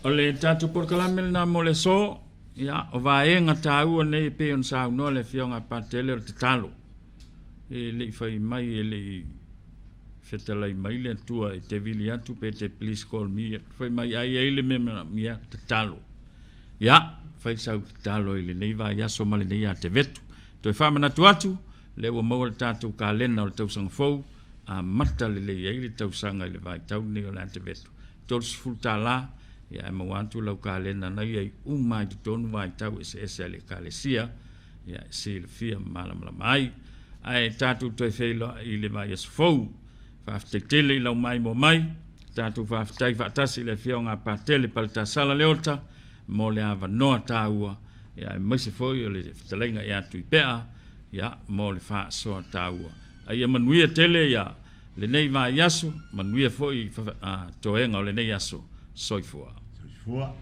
O le tatou polokalame lena mo le aso, ia, o vaega taua nei e pei ona saunoa le Afioga a Patele o le tatalo. E le i fai mai, e le i fetalai mai le Atua e te vili atu pe te please call me, fai mai ai ai le mea manaomia, tatalo. Ia, fai sau tatalo i lenei vaiaso ma lenei atevetu. Toe faamanatu atu, lea ua maua le tatou kalena o le tausaga fou, amata lelei ai le tausaga i le vaitau lenei o le atevetu. $30, ia ae maua atu lau kalena na i ai uma i totonu vaitau eseese a le Ekalesia, ia e silafia ma malamalama ai. Ae tatou toe feiloai i le vaiaso fou. Faafetai tele i lau maimoa mai. Tatou faafetai faatasi i le Afioga a Patele Paletasala Leota mo le avanoa taua, ia aemaise foi o le fetalaiga ia Tuipea, ia mo le faasoa taua. A ia manuia tele ia lenei vaiaso, manuia foi toega o lenei aso. Soifua. Soifua.